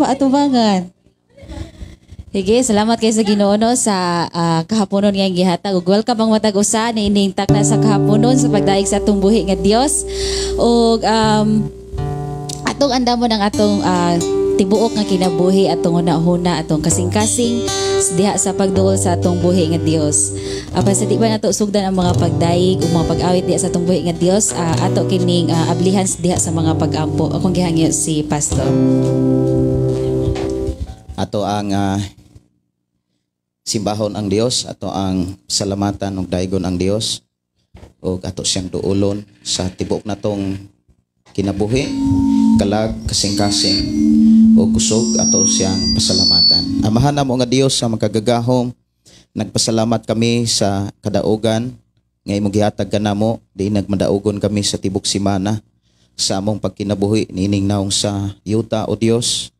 Ba atubangan? Sige, salamat kay sa Ginoo, no, sa kahaponon nga gihatag. Ug welcome ang matag usa niining takna sa kahaponon sa pagdaig sa atong buhi nga Dios. Ug atong andamon ang atong tibuok nga kinabuhi, atong hunahuna, atong kasing-kasing diha sa pagduol sa atong buhi nga Dios. Apan sa di pa nato sugdan ang mga pagdaig ug mga pag-awit diha sa atong buhi nga Dios, ato kining ablihan diha sa mga pag-ampo. Akong gihangyo si Pastor. Ato ang simbahon ang Dios, ato ang salamatan ug daigon ang Dios ug ato siyang duolon sa tibuok natong kinabuhi, kalag, kasing-kasing ug kusog ato siyang pasalamatan. Amahan namo nga Dios sa makagagahom, nagpasalamat kami sa kadaugan nga imong gihatag kanamo, di nagmadaugon kami sa tibok simana sa among pagkinabuhi niining naong sa yuta, o Dios,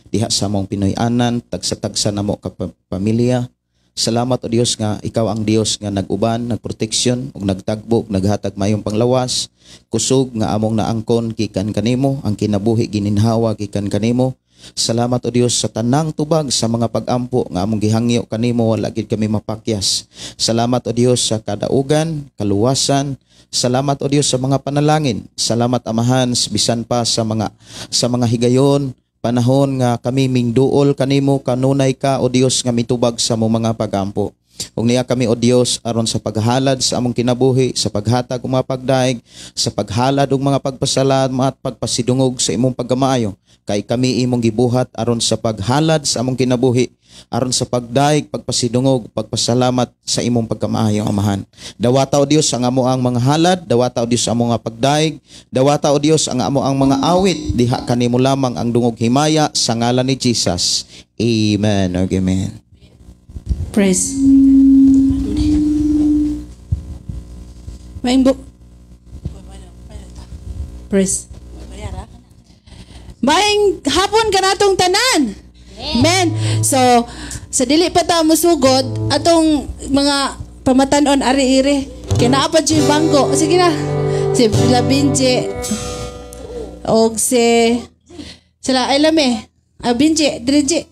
diha sa among Pinoy-anan, tagsa-tagsa namo ka pamilya. Salamat, o Dios, nga ikaw ang Dios nga nag-uban, nagproteksyon ug nagtagbo, ug naghatag mayong panglawas, kusog nga among naangkon gikan kanimo, ang kinabuhi gininhawa gikan kanimo. Salamat, o Dios, sa tanang tubag sa mga pag-ampo nga among gihangyo kanimo, wala gid kami mapakyas. Salamat, o Dios, sa kadaugan, kaluwasan. Salamat, o Dios, sa mga panalangin. Salamat, Amahan, bisan pa sa mga higayon panahon nga kami mingduol kanimo, kanunay ka, o Dios, nga mitubag sa among mga pagampo. Ug niya kami, o Dios, aron sa paghalad sa among kinabuhi, sa paghatag og mga pagdaig, sa paghalad og mga pagpasalamat, pagpasidungog sa imong pagkamaayo. Kay kami imong gibuhat aron sa paghalad sa among kinabuhi, aron sa pagdaig, pagpasidungog, pagpasalamat sa imong pagkamaayo, Amahan. Dawata, o Dios, ang amo ang mga halad, dawata, o Dios, ang among mga pagdaig, dawata, o Dios, ang amo ang mga awit, diha kanimo lamang ang dungog himaya sa ngalan ni Jesus. Amen. Amen. Praise. Maing Praise. Maing hapon kanatong tanan. Amen. So, sa dili pa ta musugod, atong mga pamatanon ari-iri. Kaya naa pa dyan bangko. Sige na. Si Labinje. Og si sila ay lame. Ah, Binje, Drinje.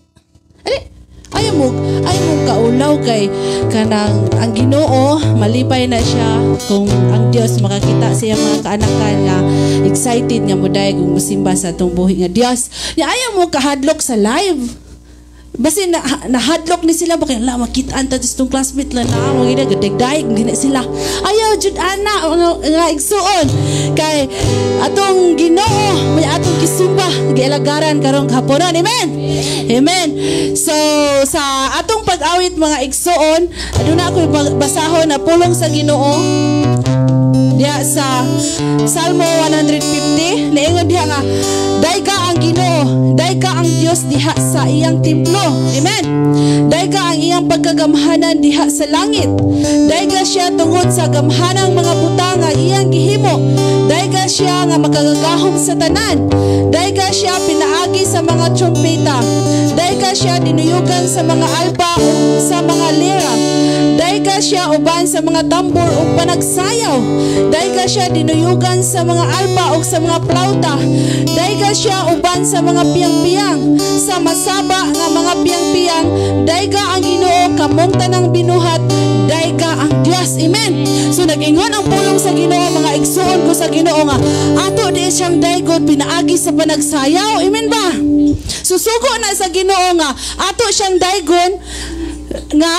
Ali, ayaw mo kaulaw kay kanang ang Ginoo malipay na siya kung ang Dios makakita sa iyang mga kaanakan nga excited nga moday kung musimba sa atong buhi nga Dios. Nya ayaw mo kahadlok sa live. Basin na, nahadlok ni sila ba kay la makitaan ta tong classmate la na mo gina gadagdaig gina sila. Ayaw jud ana nga igsuon kay atong Ginoo may atong kisimba gialagaran karong haponon. Amen. Amen. So sa atong pag-awit, mga igsuon, aduna ako basahon na pulong sa Ginoo diha sa Salmo 150. Niingon diha nga dayga ang Ginoo, dayga ang Dios diha sa iyang templo. Amen. Dayga ang iyang pagkagamhanan diha sa langit. Dayga siya tungod sa gamhanang mga butang nga iyang gihimo. Dayga siya nga makagagahom sa tanan. Dayga siya pinaagi sa mga trompeta. Dayga siya dinuyugan sa mga alpa ug sa mga lira. Dayga siya uban sa mga tambor ug panagsayaw. Dayga siya dinuyugan sa mga alpa ug sa mga plauta. Dayga siya uban sa mga piyang-piyang, sa masaba nga mga piyang-piyang. Dayga ang Ginoo kamong tanang binuhat. Dayga ang Dios. Amen. So nag-ingon ang pulong sa Ginoo, mga igsuon ko sa Ginoo, nga ato di siyang daygon pinaagi sa panagsayaw. Amen ba? Susugo na sa Ginoo nga ato siyang daygon nga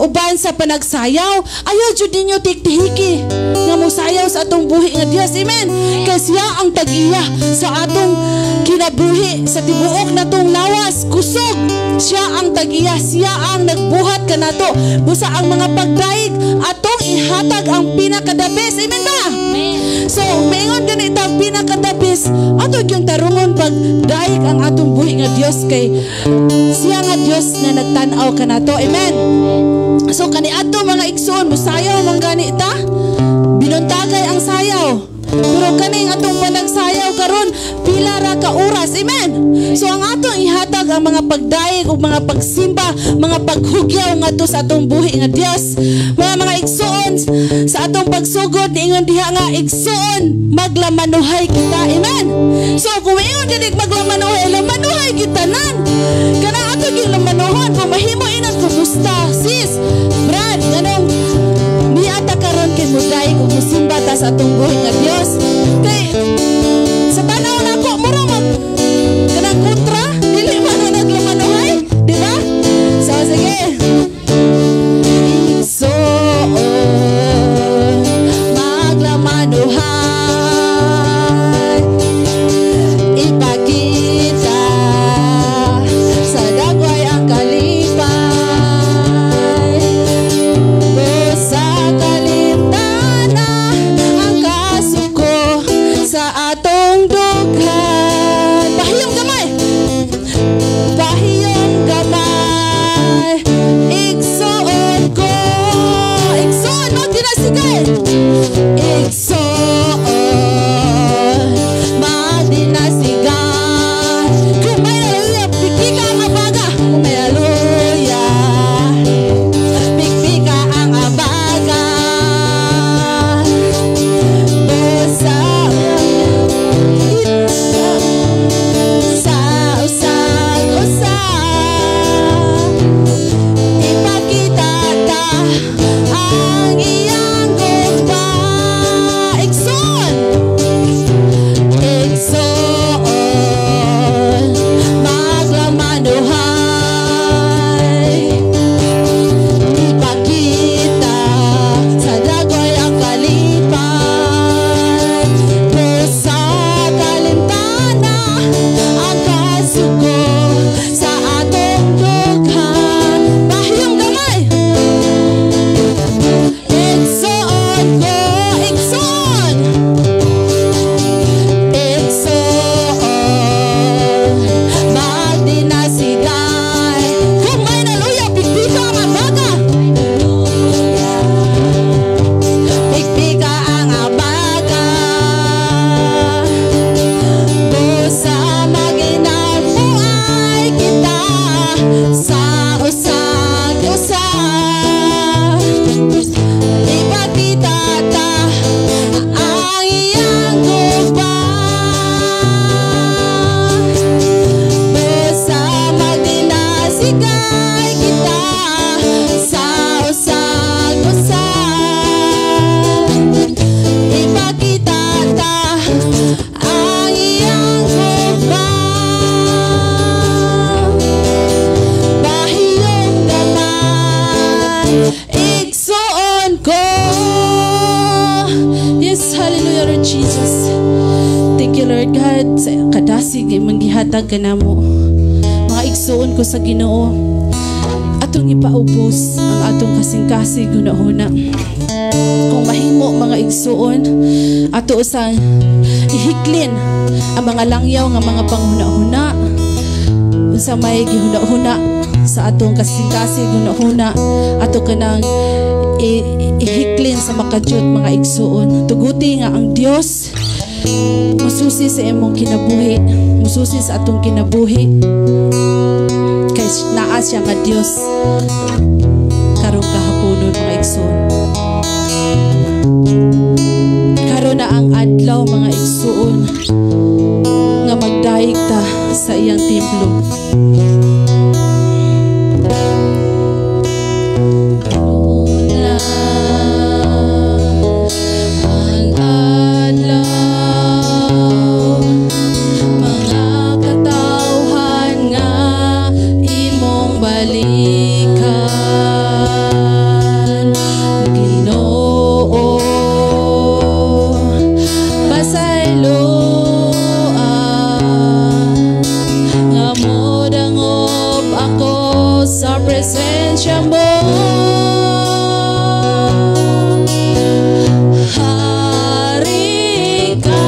uban sa panagsayaw. Ayaw jud ninyo tiktihiki nga mosayaw sa atong buhi nga Dios. Amen. Kay siya ang tag-iya sa atong kinabuhi, sa tibuok natong lawas, kusog. Siya ang tag-iya, siya ang nagbuhat kanato. Busa ang mga pagdaig atong ihatag ang pinaka-the best. Amen ba? So, maingon gani ta pinaka-the best, ato gyud tarungon pagdaig ang atong buhi nga Dios kay siya nga Dios nga nagtan-aw kanato. Amen. So kaniadto, mga igsoon, musayaw man gani ta. Binuntagay ang sayaw. Pero kaning atong panagsayaw karon pila ra ka oras. Amen. So ang atong ihatag ang mga pagdaig ug mga pagsimba, mga paghugyaw ngadto sa atong buhi nga Dios. Mga igsoon, sa atong pagsugod niingon diha nga igsoon maglamanuhay kita. Amen. So kung ingon gani maglamanuhay, lamanuhay kita na. kasing-kasing nga imong gihatag kanamo. Mga igsuon ko sa Ginoo, atong ipaubos ang atong kasing-kasing hunahuna. Kung mahimo, mga igsuon, ato usang ihiklin ang mga langyaw nga mga panghuna-huna, unsa may gihuna-huna sa atong kasing-kasing hunahuna, ato kanang ihiklin sa makadyot, mga igsuon. Tuguti nga ang Dios mususi sa imong kinabuhi, mususi sa atong kinabuhi, kay naa siya nga Dios karong kahaponon, mga igsuon. Karon na ang adlaw, mga igsuon, nga magdayeg ta sa iyang templo. Karon na ang adlaw, mga katawhan nga imong balikan, Ginoo, pasayloa nga modangop ako sa presensya mo. Hari ka,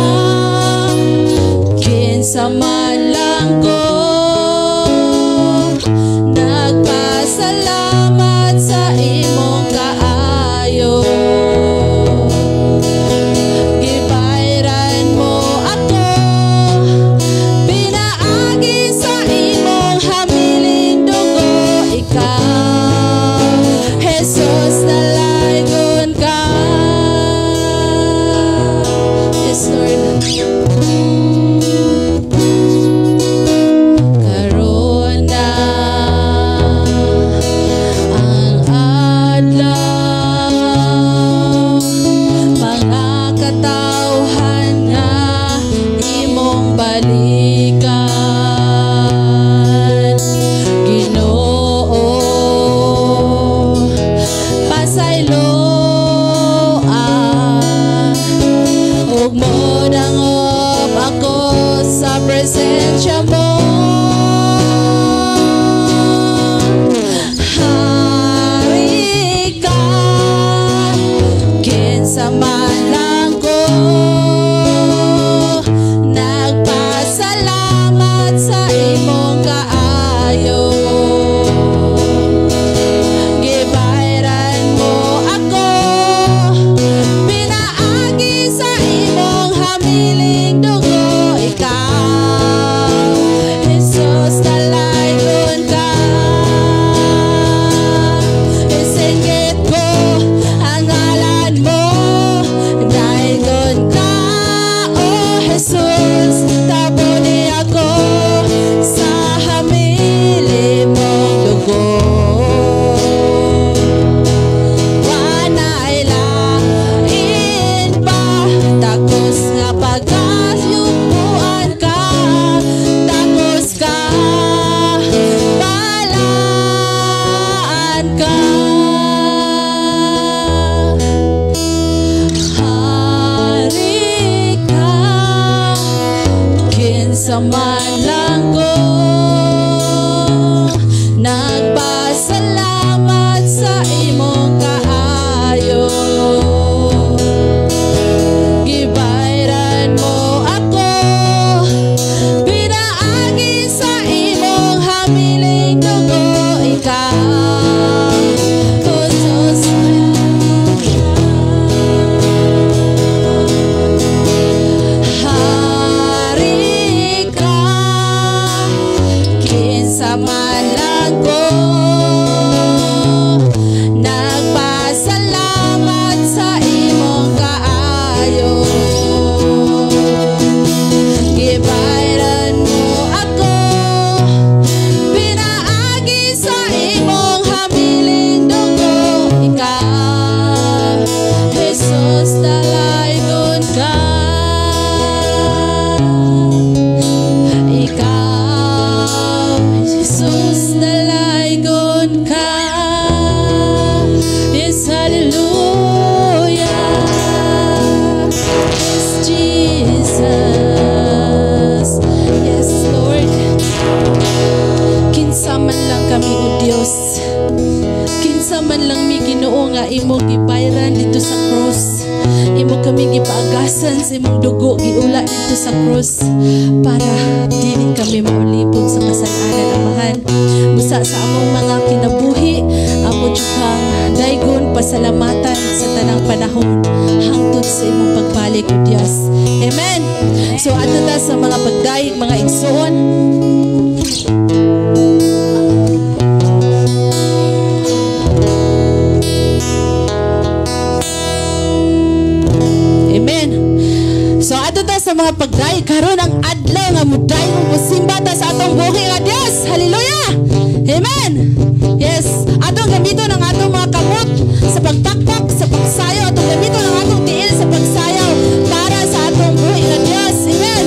kinsa man lang ko, nagpasalamat sa imong kaayo. Gibayran mo ako, pinaagi sa imong hamiling dugo. Ikaw, Jesus, dalaygon ka. Yes, Lord. Karon na ang adlaw, mga katawhan nga imong balikan, Ginoo, pasayloa ug modangop ako sa presensya mo. Hari ka, kinsa man lang ko, nagpasalamat sa imong kaayo. Gibayran mo ako, pinaagi sa imong hamiling dugo. Ikaw, Jesus, dalaygon ka. Isingit ko ang ngalan mo, dalaygon ka, O Jesus, tabuni ako sa hamili mong dugo. Wanay lain pa, takos nga pagkayupuan ka, takos ka, balaan ka. Hari ka, kinsa man lang ko, nagpasalamat sa imong kaayo. Gibayran mo ako, pinaagi sa imong hamiling dugo. Ikaw, Jesus, hari ka, kinsa man lang ko, nagpasalamat sa imong kaayo. Gibayran mo ako, pinaagi sa imong hamiling dugo. Ikaw, Jesus, dalaygon ka. Ikaw, Jesus, dalaygon. Kinsa man lang kami, O Dios. Kinsa man lang mi, Ginoo, nga imo gibayran dito sa cross. Imo kami gipaagasan sa imong dugo, giula dito sa cross para dili kami maulipon sa kasalanan, Amahan. Busa sa among mga kinabuhi, amo jud kang daygon, pasalamatan sa tanang panahon hangtod sa imong pagbalik, O Dios. Amen. So adto ta sa mga pagdayeg, mga igsoon. Amen. So adto ta sa mga pagdayeg karon, ang adlaw nga mudayeg ug mosimba ta sa atong buhi nga Dios. Hallelujah. Amen. Yes, atong gamiton ang atong mga kamot sa pagpakpak, sa pagsayaw, atong gamiton ang atong tiil sa pagsayaw para sa atong buhi nga Dios. Amen.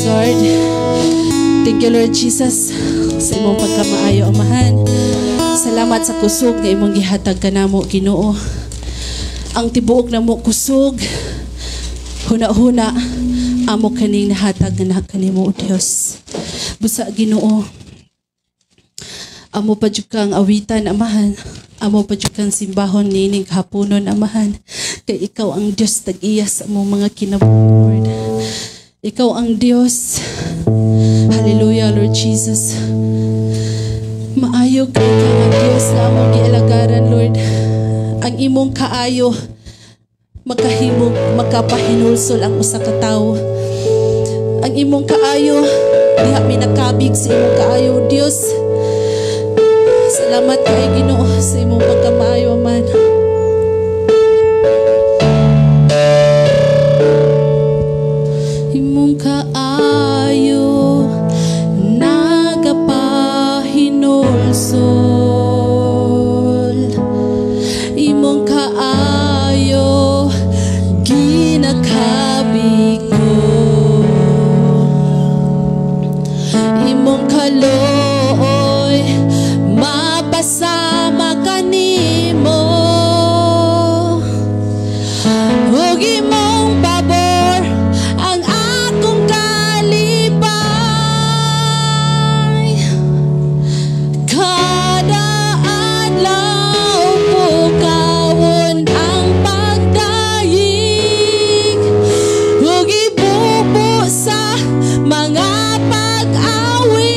Lord. Thank you, Lord Jesus, sa imong pagkamaayo, Amahan. Salamat sa kusog nga imong gihatag kanamo, Ginoo. Ang tibuok namo kusog, huna-huna, amo kaning nahatag nga kanimo, O Dios. Busa, Ginoo, amo pa jud kang awitan, Amahan. Amo pa jud kang simbahon niining hapunon, Amahan. Kay ikaw ang Dios tag-iya sa among mga kinabuhi, Lord. Ikaw ang Dios. Hallelujah, Lord Jesus. Maayo kay ka nga Dios nga among gialagaran, Lord. Ang imong kaayo makahimog, makapahinulsol ang usa ka tawo. Ang imong kaayo, diha mi nakabig sa imong kaayo, Dios. Salamat kay Ginoo sa imong pagkamaayo man. Imong kaayo nagapahinulsol, imong kaayo ginakabig ko, imong kaluoy mapasama kanimo, ug imong pabor ang akong kalipay. Kada adlaw pukawon ang pagdayeg ug ibubo sa mga pag-awit.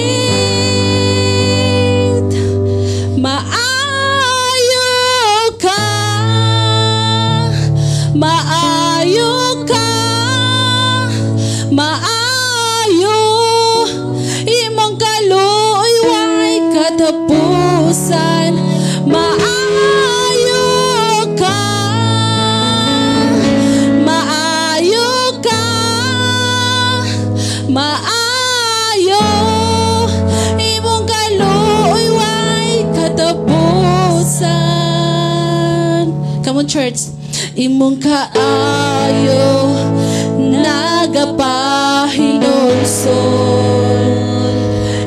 Maayo ka, maayo ka, maayo, imong kaluoy way katapusan. Maayo ka, maayo ka, maayo, imong kaluoy way katapusan. Come on, church. Imong kaayo nagapahinulsol,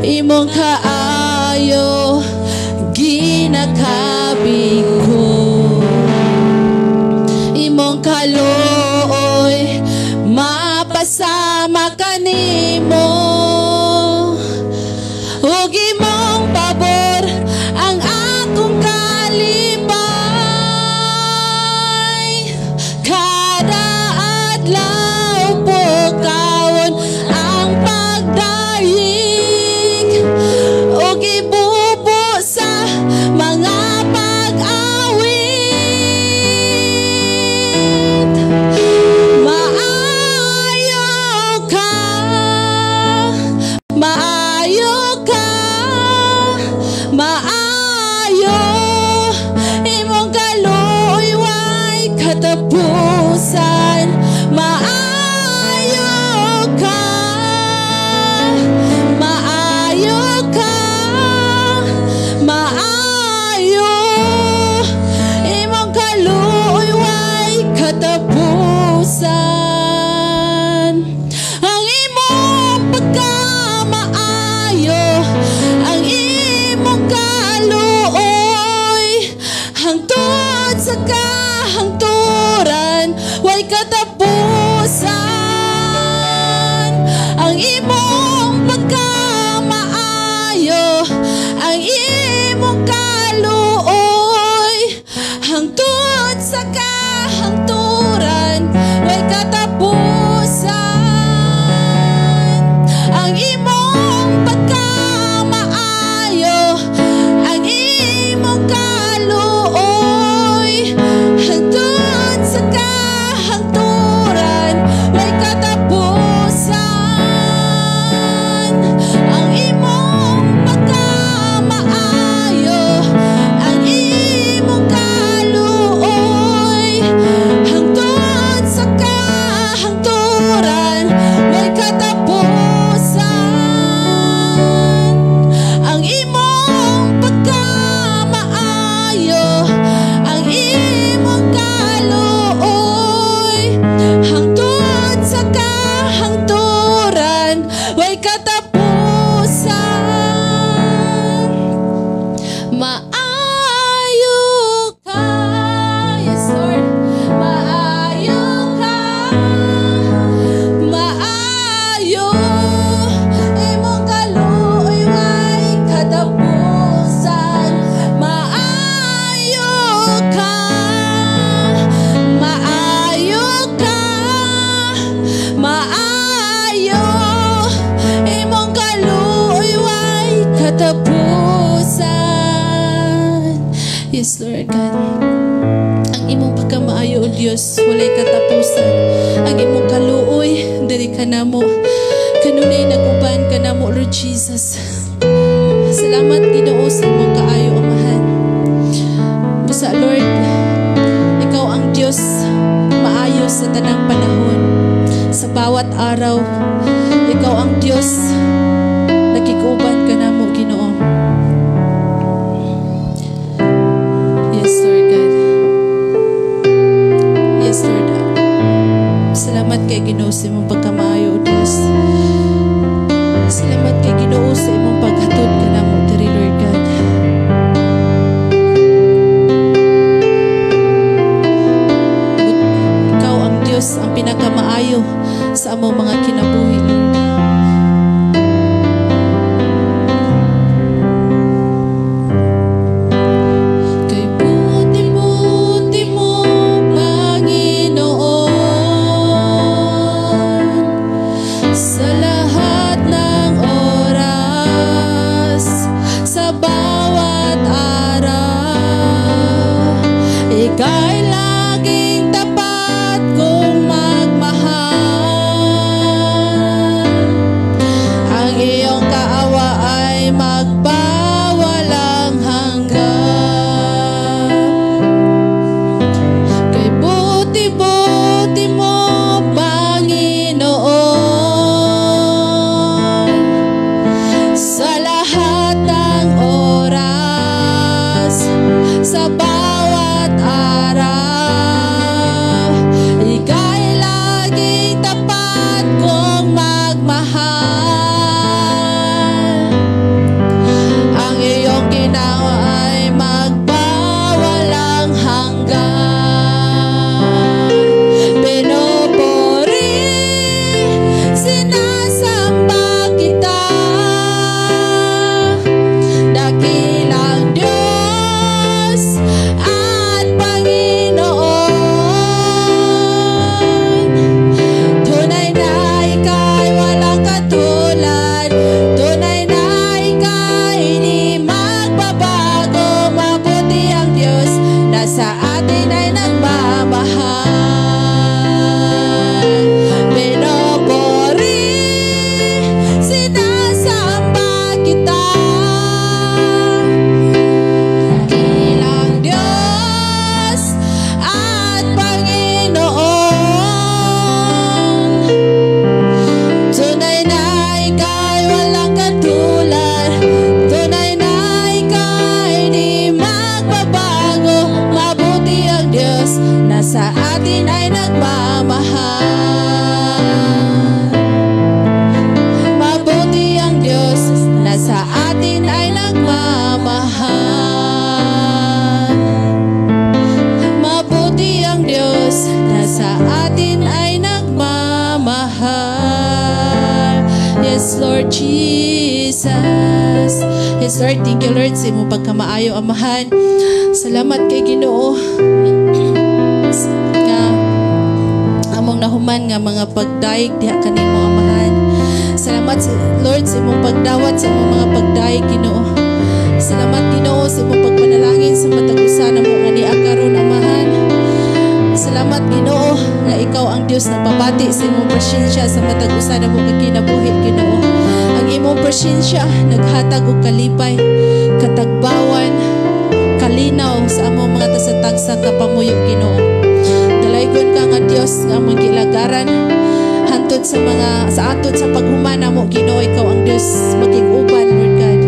imong kaayo ginakabig ko, imong kaluoy mapasama kanimo, ug imong pabor ang akong kalipay. Kada adlaw pukawon ang pagdayeg ug ibubo sa mga pag-awit. Maayo ka, Way katapusan. Maayo ka, yes Lord. Maayo ka, maayo. Imong kaluoy way katapusan. Maayo ka, maayo ka, maayo. Imong kaluoy way katapusan. Yes, Lord God. Ang imong pagkamaayo, O Dios, walay katapusan. Ang imong kaluoy, diri kanamo. Kanunay nag-uban kanamo, Lord Jesus. Salamat, Ginoo, sa imong kaayo, Amahan. Busa, Lord, ikaw ang Diyos maayo sa tanang panahon. Sa bawat araw, ikaw ang Diyos nakikuban kanamo, Ginoo. Yes, Lord God. Yes, Lord. Salamat kay Ginoo sa imong pagkamaayo, O Diyos. Salamat kay Ginoo sa imong paghatod kanamo diri, Lord God. Ikaw ang Diyos ang pinakamaayo sa among mga kinabuhi, Lord. Kay buti-buti mo, Panginoon, sa lahat ng oras, sa bawat araw, ika'y laging tapat kung magmahal. Ang iyong kaawa ay magpawalang hanggan. Kay buti-buti mo, Panginoon, sa lahat ng oras, sa bawat araw, ika'y laging tapat kung magmahal. Ang iyong ginawa ay magpawalang hanggan. Pinupuri, sinasamba kita, dakilang Diyos at Panginoon. Tunay na ika'y walang katulad, tunay na ika'y di magbabago. Mabuti ang Diyos na sa atin ay nagmamahal. Pinupuri, sinasamba kita, dakilang Diyos at Panginoon. Tunay na ika'y walang katulad, tunay na ika'y di magbabago. Mabuti ang Diyos na sa atin ay nagmamahal. Mabuti ang Diyos na sa atin ay nagmamahal. Mabuti ang Diyos na sa atin ay nagmamahal. Yes, Lord Jesus. Yes, Lord, thank you, Lord, sa imong pagkamaayo, Amahan. Salamat kay Ginoo nga among nahuman nga mga pagdayeg diha kanimo, Amahan. Salamat, Lord, sa imong pagdawat sa imong mga pagdayeg, Ginoo. Salamat, Ginoo, sa imong pagpanalangin sa matag usa namo nga niya karon, Amahan. Salamat, Ginoo, nga ikaw ang Dios nagpabati sa imong presensya sa matag usa namo nga kinabuhi, Ginoo. Ang imong presensya naghatag og kalipay, katagbawan, kalinaw sa among mga tasatagsa kapamuyo, Ginoo. Dalaygon ka nga Dios nga among gilagaran hantod sa mga sa aton sa paghuman namo, Ginoo. Ikaw ang Dios makig-uban, Lord God.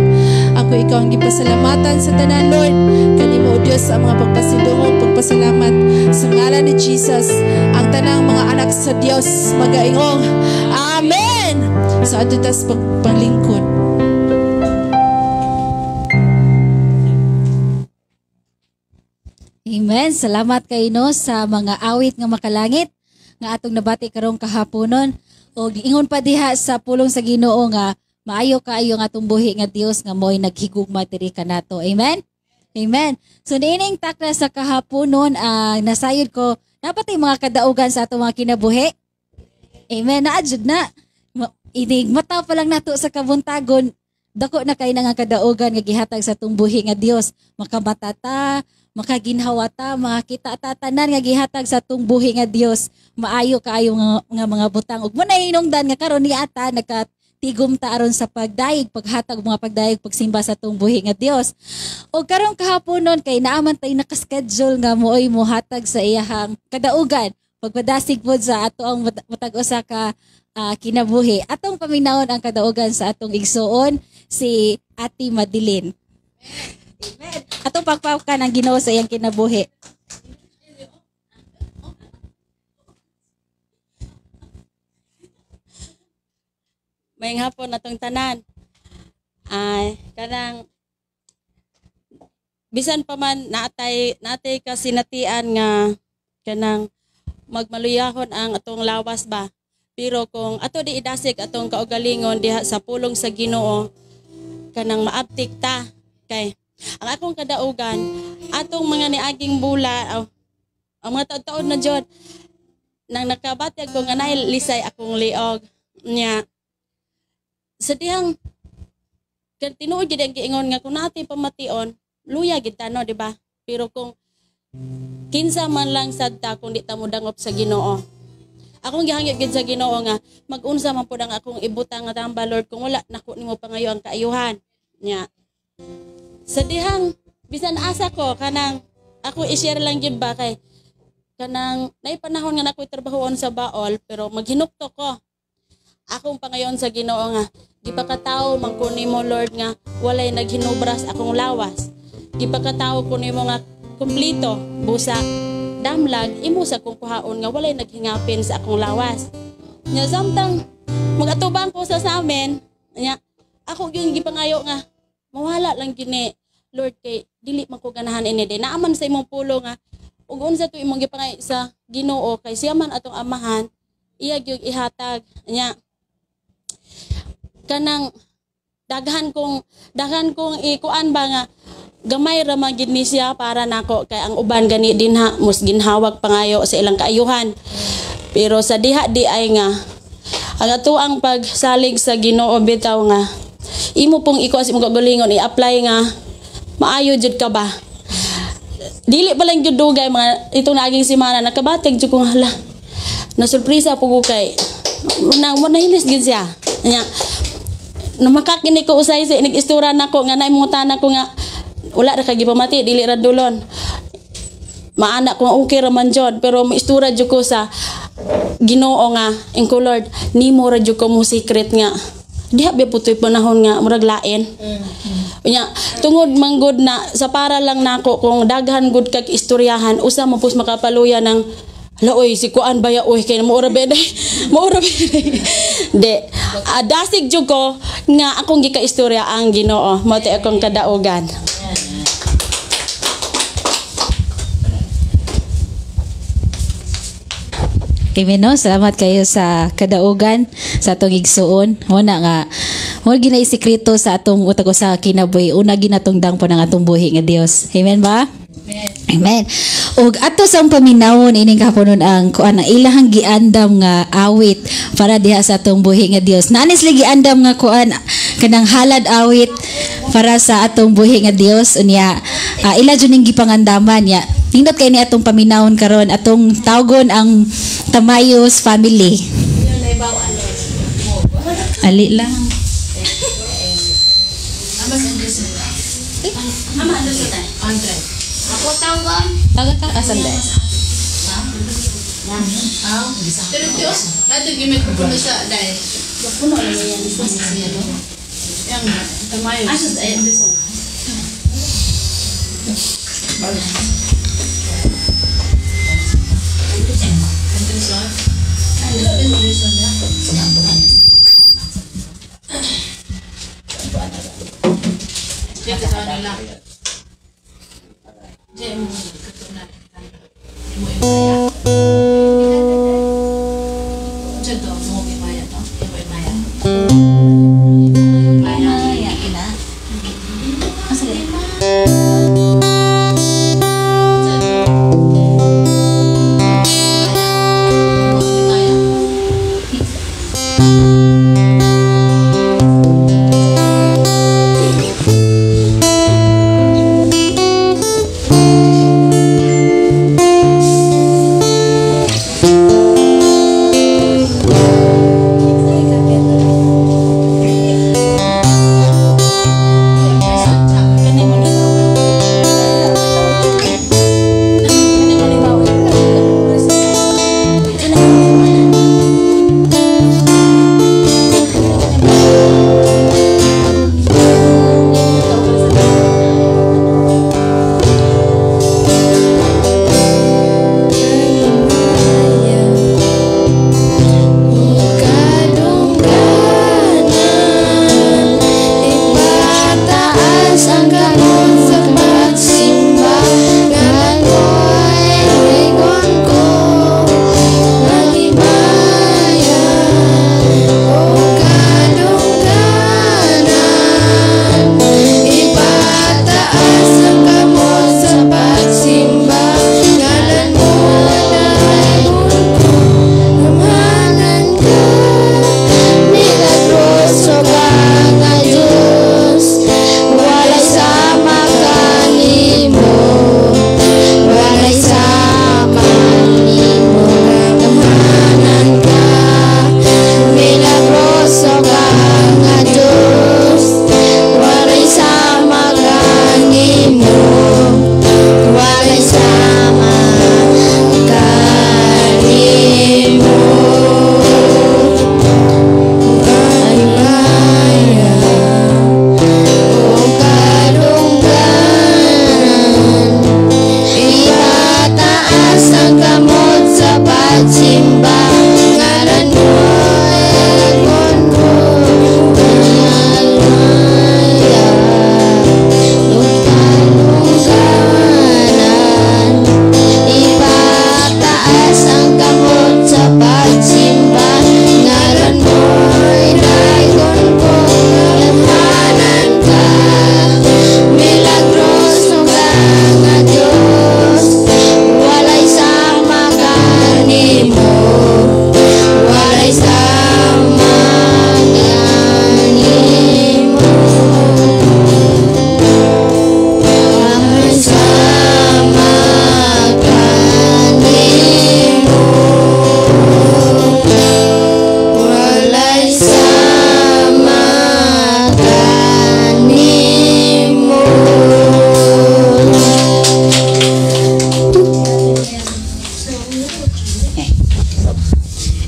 Ako ikaw ang gipasalamatan sa tanan, Lord. Kanimo, O Dios, ang mga pagpasidungog, pagpasalamat sa ngalan ni Jesus. Ang tanang mga anak sa Dios magaingong Amen. So adto tas panglingkod. Amen. Salamat kay no sa mga awit nga makalangit nga atong nabati karong kahaponon. Og ingon pa diha sa pulong sa Ginoo nga maayo kaayo nga atong buhi nga Dios nga mo'y naghigugma diri kanato. Amen. Amen. So niining takna sa kahaponon nasayod ko dapat ay mga kadaugan sa atong mga kinabuhi. Amen. Naa jud na. Inig mata pa lang nato sa kabuntagon, dako na kay na nga kadaugan nga gihatag sa atong buhi nga Dios. Makamata ta, makaginhawa ta, makakita ta tanan nga gihatag sa atong buhi nga Dios. Maayo kaayo nga mga butang. Ug mo nahinungdan nga karon ni ata nakatigom ta aron sa pagdayeg, paghatag mga pagdayeg, pagsimba sa atong buhi nga Dios. Og karong kahaponon kay naaman tay nakaschedule nga mooy mohatag sa iyahang kadaugan pagpadasig pod sa ato ang matag usa ka kinabuhi. Atong paminawon ang kadaugan sa atong igsuon si Ate Madeline. Amen. Atong pagpawkan ang Ginoo sa iyang kinabuhi. Maayong hapon atong tanan. Ay, kanang bisan pa man naatay kasinatian nga kanang magmaluyahon ang atong lawas ba. Pero kung ato di idasig atong kaugalingon diha sa pulong sa Ginoo, kanang maabtik ta. Kay ang akong kadaugan, atong mga niaging bula, ang mga taon-taon na jud nang nakabatyag ko nga naay lisay akong liog nya. Sa dihang tinuod gid ang giingon nga kung natin pamation, luya gid ta, no, di ba? Pero kung kinsa man lang sad ta kung di ta modangop sa Ginoo. Akong gihangyo gid sa Ginoo nga mag-unsa man pud ang akong ibutang nga tamba, Lord, kung wala nako nimo pangayo ang kaayuhan. Nya. Sa dihang bisan asa ko kanang ako i-share lang gid ba kay kanang nay panahon nga nakoy trabahoon sa baol pero maghinukto ko. Akong pangayon sa Ginoo nga gipakatawo man ko nimo, Lord, nga walay naghinubras akong lawas. Gipakatawo ko nimo nga kumpleto busa damlag imo sa kong kuhaon nga walay naghingapin sa akong lawas. Nya samtang magatubang ko sa amin, nya ako gyud gipangayo nga mawala lang gini, Lord, kay dili man ko ganahan ini day. Naaman sa imong pulo nga ug unsa to imong gipangayo sa Ginoo kay siya man atong amahan, iya gyud ihatag. Nya kanang daghan kong ikuan ba nga gamay ra man gid ni siya para nako kay ang uban gani dinha mus ginhawag pangayo sa ilang kaayuhan. Pero sa diha di ay nga ang ato ang pagsalig sa Ginoo bitaw nga imo pong ikuan sa imong kaugalingon i-apply nga maayo jud ka ba. Dili pa lang jud dugay mga itong naging semana nakabatig jud kong hala. Na surpresa po ko kay na nahilis gid siya. Nya na makakinig ko usay sa inig-istura nako nga naimutana ko nga wala ra kay gipamati dili ra dulon. Maana ko okay ra man jud pero maistura jud ko sa Ginoo nga ingko, Lord, nimo ra jud ko mo secret nga diha ba putoy panahon nga murag lain. Unya tungod manggod na sa para lang nako kung daghan gud kag istoryahan usa mo pus makapaluya ng hala oy si kuan baya oy kay mo ora bede mo ora bede de dasig jud ko nga akong gikaistorya ang Ginoo mao tay akong kadaugan. Amen, no? Salamat kayo sa kadaugan sa atong igsuon. Wala nga mo ginay sekreto sa atong utag sa kinabuhi. Una ginatungdang po ng atong buhi nga Dios. Amen ba? Amen. Amen. Og ato sa paminawon ining kahaponon ang kuan ang ilahang giandam nga awit para diha sa atong buhi nga Dios. Naanis lagi giandam nga kuan kanang halad awit para sa atong buhi nga Dios unya ila jud ning gipangandaman ya. Nindot kay ni atong paminawon karon atong tawgon ang Tamayos family. Ali lang. Ako tawag. Taga ka asan ba? Pero Diyos, ato gimit ko puno sa dai. Puno lang yan. Yang Tamayos. Asa ay Anderson. Anderson. Anderson na.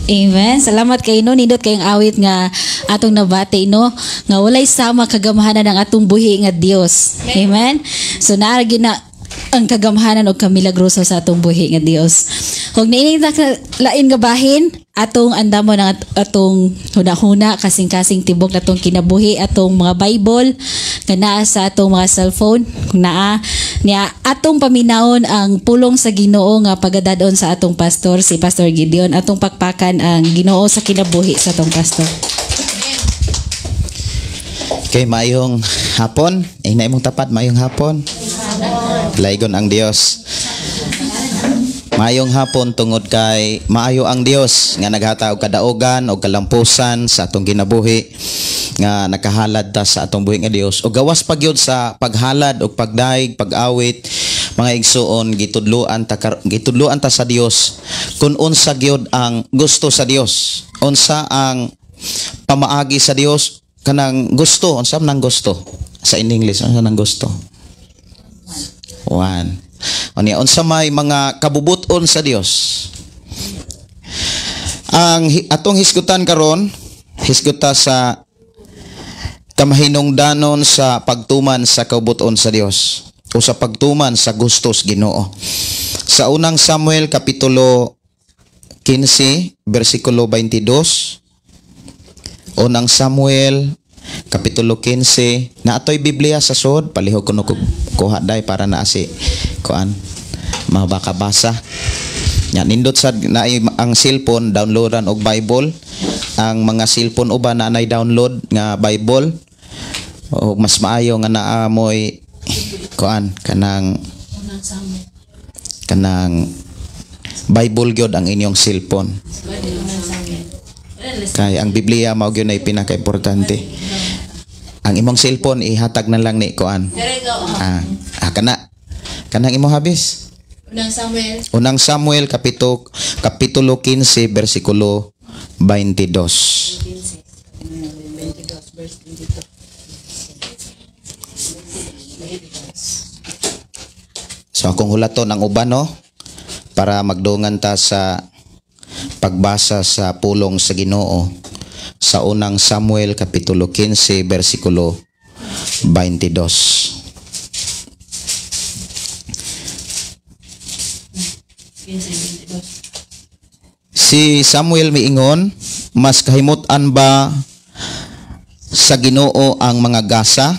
Amen. Salamat kay no, nindot kayong awit nga atong nabati no, nga walay sama kagamhanan ang atong buhi nga Dios. Amen. So naa gyud na ang kagamhanan og kamilagroso sa atong buhi nga Dios. Ug niining lain nga bahin atong andamon ang atong hunahuna, kasing-kasing tibok natong kinabuhi, atong mga Bible nga naa sa atong mga cellphone, kung naa niya atong paminawon ang pulong sa Ginoo nga pagadadon sa atong pastor, si Pastor Gideon, atong pakpakan ang Ginoo sa kinabuhi sa atong pastor. Okay, maayong hapon. Ay, imong tapat, maayong hapon. Laygon ang Dios. Maayong hapon tungod kay maayo ang Dios nga naghatag og kadaugan og kalampusan sa atong kinabuhi, nga nakahalad ta sa atong buhi nga Dios. O gawas pa gyud sa paghalad og pagdaig, pag-awit, mga igsuon, gitudloan ta sa Dios kung unsa gyud ang gusto sa Dios, unsa ang pamaagi sa Dios kanang gusto, unsa man ang gusto sa in English, unsa nang gusto? One. Unya, unsa may mga kabubuton sa Dios. Ang atong hisgutan karon, hisguta sa kamahinungdanon sa pagtuman sa kabubuton sa Dios o sa pagtuman sa gustos Ginoo. Sa unang Samuel kapitulo 15 bersikulo 22. Unang Samuel Kapitulo 15. Na atoy Biblia sa sod, palihog kuno kuha day para na si kuan mabakabasa. Nya nindot sad na ang cellphone downloadan og Bible. Ang mga cellphone uban na nay download nga Bible. O mas maayo nga naa moy kuan kanang kanang Bible gyud ang inyong cellphone. Kay ang Biblia mao gyud nay pinaka-importante. Ang imong cellphone ihatag na lang ni kuan. Kana kanang imo habis. Unang Samuel. Unang Samuel kapitulo 15 bersikulo 22. 22 verse 22. So akong hulaton ang uban, no, para magdungan ta sa pagbasa sa pulong sa Ginoo sa Unang Samuel kapitulo 15 bersikulo 22. Si Samuel miingon, mas kahimut-an ba sa Ginoo ang mga gasa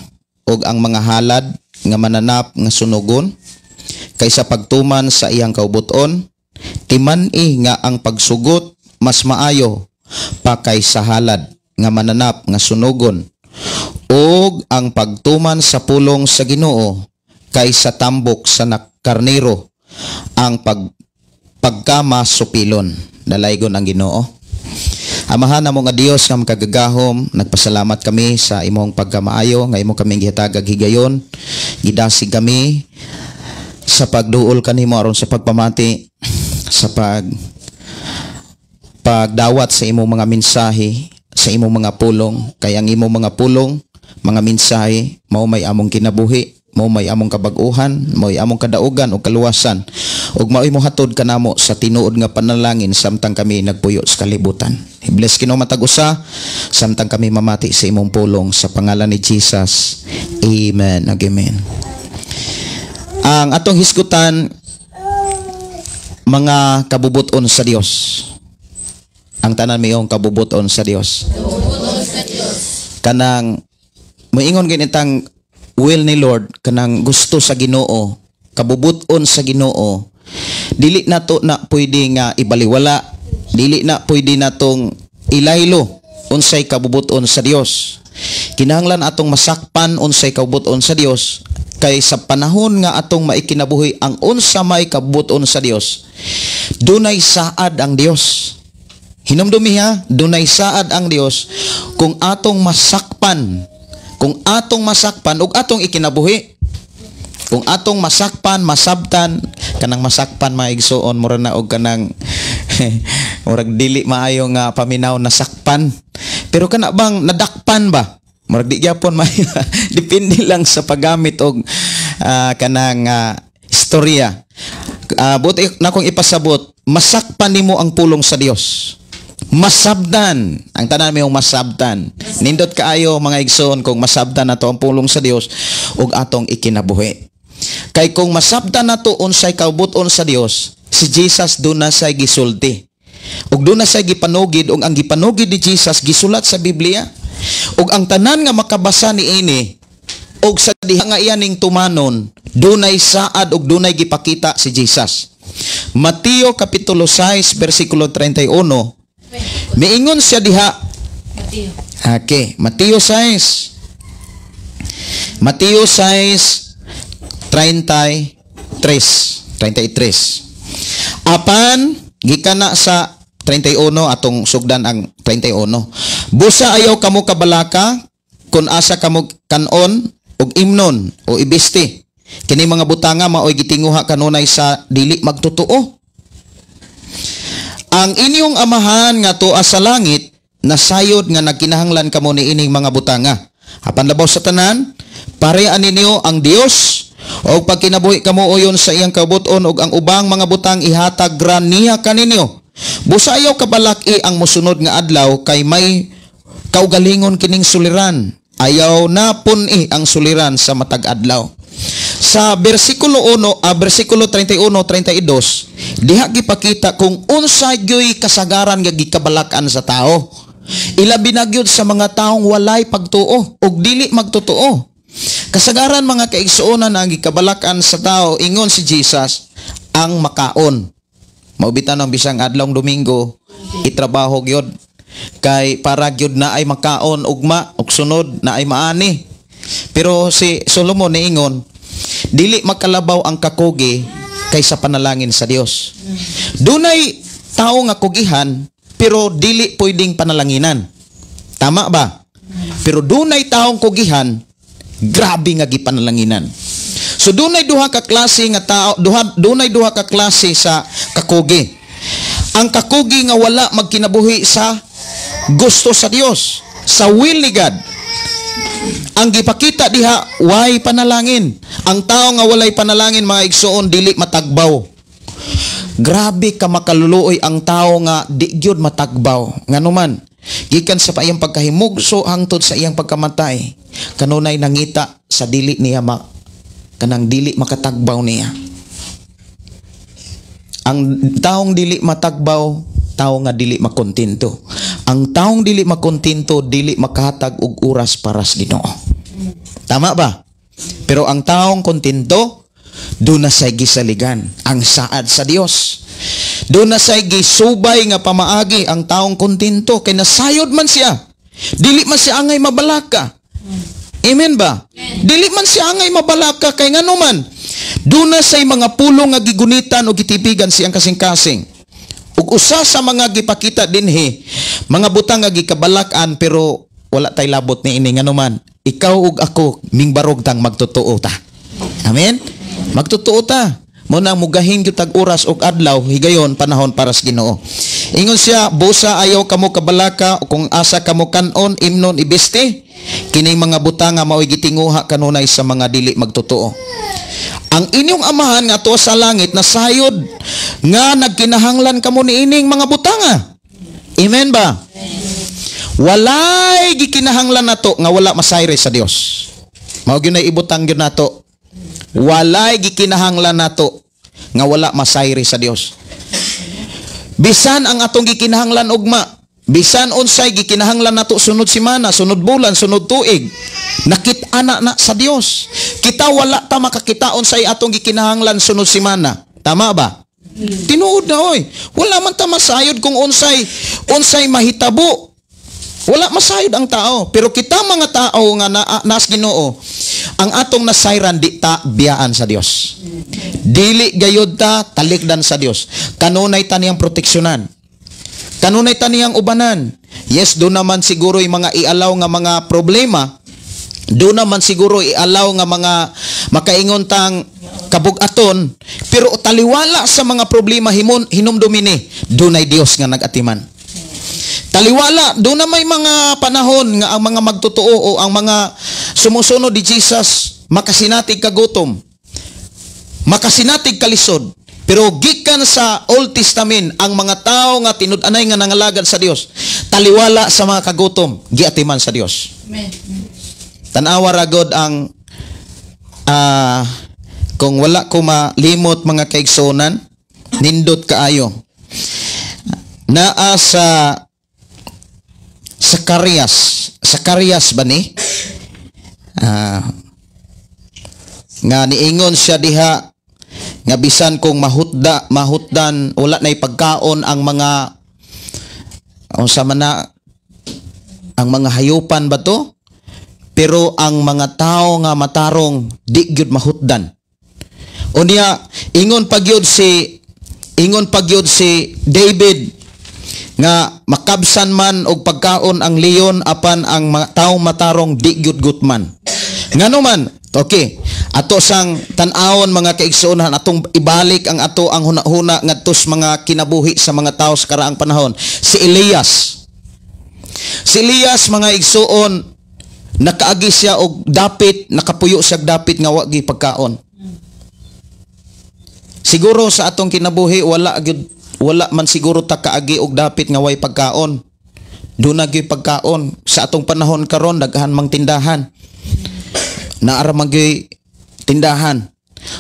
ug ang mga halad nga mananap nga sunugon kaysa pagtuman sa iyang kaubuton? Timan-i nga ang pagsugot mas maayo pa kaysa halad nga mananap nga sunugon, ug ang pagtuman sa pulong sa Ginoo kaysa tambok sa karnero ang pagkamasupilon. Dalaygon ang Ginoo. Amahan namo nga Dios nga makagagahom, nagpasalamat kami sa imong pagkamaayo nga imo kaming gihatag higayon. Gidasig kami sa pagduol kanimo aron sa pagpamati, sa pagdawat sa imong mga mensahe, sa imong mga pulong. Kay ang imong mga pulong, mga mensahe, mao may among kinabuhi, mao may among kabag-uhan, mao may among kadaugan o kaluwasan, ug mao'y mohatod kanamo sa tinuod nga panalangin samtang kami nagpuyo sa kalibutan. I-bless Ginoo matag usa samtang kami mamati sa imong pulong, sa pangalan ni Jesus. Amen. Amen. Ang atong hisgutan, mga kabubuton sa Dios. Ang tanan mayong kabubuton sa Dios. Kanang moingon ganitang will ni Lord, kanang gusto sa Ginoo, kabubuton sa Ginoo, dili na to na pwede nga ibaliwala, dili na pwede natong ilaylo unsay kabubuton sa Dios. Kinahanglan atong masakpan unsay kabubuton sa Dios, kay sa panahon nga atong maikinabuhi ang unsa may kabubuton sa Dios, dunay saad ang Dios. Hinumdumi ha, dunay saad ang Dios kung atong masakpan, kung atong masakpan ug atong ikinabuhi. Kung atong masakpan, masabtan, kanang masakpan maigsuon mura na og kanang murag dili maayo nga paminaw nasakpan. Pero kana bang nadakpan ba? Murag di gyapon maayo. Depende lang sa paggamit og kanang istorya. Buti na kong ipasabot, masakpan nimo ang pulong sa Dios. Masabtan. Ang tanan mayong masabtan. Nindot kaayo mga igsoon kung masabtan nato ang pulong sa Dios ug atong ikinabuhi. Kay kung masabtan nato unsay kaubuton sa Dios, si Jesus duna say gisulti. Ug duna say gipanugid, ug ang gipanugid ni Jesus gisulat sa Biblia. Ug ang tanan nga makabasa niini ug sa diha nga iya ning tumanon, dunay saad ug dunay gipakita si Jesus. Mateo kapitulo 6 bersikulo 31. Miingon siya diha. Okay, Mateo 6. Mateo 6 33. 33. Apan gikan na sa 31 atong sugdan ang 31. Busa ayaw kamo kabalaka kun asa kamo kanon og imnon o ibisti. Kini mga butanga maoy gitinguha kanunay sa dili magtotoo. Ang inyong amahan nga tuwa sa langit nasayod nga nagkinahanglan kamo niining mga butanga. Apan labaw sa tanan, parean ninyo ang Dios og pagkinabuhi kamo uyon sa iyang kabut-on, ug ang ubang mga butang ihatag ra niya kaninyo. Busa ayaw kabalaki ang mosunod nga adlaw, kay may kaugalingon kining suliran. Ayaw na pun-i ang suliran sa matag adlaw. Sa bersikulo 1, bersikulo 31, 32, diha gipakita kung unsa gyoy kasagaran nga gikabalakan sa tao. Ilabi na gyud sa mga taong walay pagtuo ug dili magtotoo. Kasagaran, mga kaigsuonan, ang gikabalakan sa tao, ingon si Jesus, ang makaon. Mao bitaw ang bisang adlawng Domingo, itrabaho gyud kay para gyud na ay makaon ugma ug sunod na ay maani. Pero si Solomon niingon, dili makalabaw ang kakugi kaysa panalangin sa Dios. Dunay tao nga kugihan pero dili pwedeng panalanginan. Tama ba? Pero dunay taong kugihan, grabe nga gipanalanginan. So dunay duha ka klase nga tao, dunay duha ka klase sa kakugi. Ang kakugi nga wala magkinabuhi sa gusto sa Dios, sa will ni God. Ang gipakita diha, way panalangin. Ang tao nga walay panalangin, mga igsuon, dili matagbaw. Grabe ka makaluluoy ang tao nga di gyud matagbaw. Ngano man, gikan sa iyang pagkahimugso hangtod sa iyang pagkamatay, kanunay nangita sa dili niya kanang dili makatagbaw niya. Ang taong dili matagbaw, tao nga dili makontento. Ang taong dili makontento, dili makahatag og oras para sa Ginoo. Tama ba? Pero ang taong kontento, duna say gisaligan ang saad sa Dios. Duna say gisubay nga pamaagi ang taong kontento kay nasayod man siya. Dili man siya angay mabalaka. Amen ba? Dili man siya angay mabalaka kay ngano man, duna say mga pulong nga gigunitan o gitipigan siyang kasing-kasing. Ug usa sa mga gipakita dinhi, mga butang nga gikabalak-an, pero wala tay labot ni ini, ngano man, ikaw ug ako mingbarog tang magtotoo ta. Amen? Magtotoo ta. Mo na mugahin gyud tag oras ug adlaw, higayon panahon para sa Ginoo. Ingon siya, busa ayaw kamo kabalaka kung asa kamo kanon, imnon, ibiste. Kining mga butang nga mao'y gitinguha kanunay sa mga dili magtotoo. Ang inyong amahan nga tuwa sa langit nasayod nga nagkinahanglan kamo niining mga butanga. Amen ba? Walay gikinahanglan nato nga wala masayre sa Dios. Mao gyud nay ibutang gyud nato. Walay gikinahanglan nato nga wala masayre sa Dios. Bisan ang atong gikinahanglan ugma, bisan unsay gikinahanglan nato sunod semana, sunod bulan, sunod tuig, nakit-ana na sa Dios. Kita wala ta makakitaon sa atong gikinahanglan sunod semana. Tama ba? Tinuod na oy. Wala man ta masayod kung unsay unsay mahitabo. Wala masayod ang tao. Pero kita mga tao nga nas Ginoo, ang atong nasayran di ta biyaan sa Dios. Dili gayod ta talikdan sa Dios. Kanunay ta niyang proteksyonan. Kanunay ta niyang ubanan. Yes, do naman siguro yung mga ialaw nga mga problema. Do naman siguro ialaw nga mga makaingon tang kabugaton. Pero taliwala sa mga problema hinumdumi ni, dunay Dios nga nagatiman. Taliwala, doon na may mga panahon nga ang mga magtotoo o ang mga sumusunod ni Jesus makasinatig kagutom, makasinatig kalisod. Pero gikan sa Old Testament, ang mga tao nga tinud-anay nga nangalagad sa Dios, taliwala sa mga kagutom, giatiman sa Dios. Amen. Tanawa ragod ang kung wala ko malimot, mga kaigsunan, nindot kaayo. Naa sa Zacarias. Zacarias ba ni? Nga niingon siya diha nga bisan kung mahutdan, wala nay pagkaon ang mga unsa man na ang mga hayupan ba to? Pero ang mga tao nga matarong di gyud mahutdan. Unya ingon pa gyud si David nga makabsan man og pagkaon ang leon, apan ang mga taong matarong di gyud gutman. Ngano man? Okay. Ato sang tan-awon, mga kaigsuonan, atong ibalik ang ato ang huna-huna ngadto sa mga kinabuhi sa mga tao sa karaang panahon. Si Elias. Si Elias, mga igsuon, nakaagi siya og dapit, nakapuyo siya og dapit nga wa gyud pagkaon. Siguro sa atong kinabuhi wala gyud, wala man siguro ta kaagi og dapit nga way pagkaon. Duna gyud pagkaon sa atong panahon karon, daghan mang tindahan. Naara man gyud tindahan.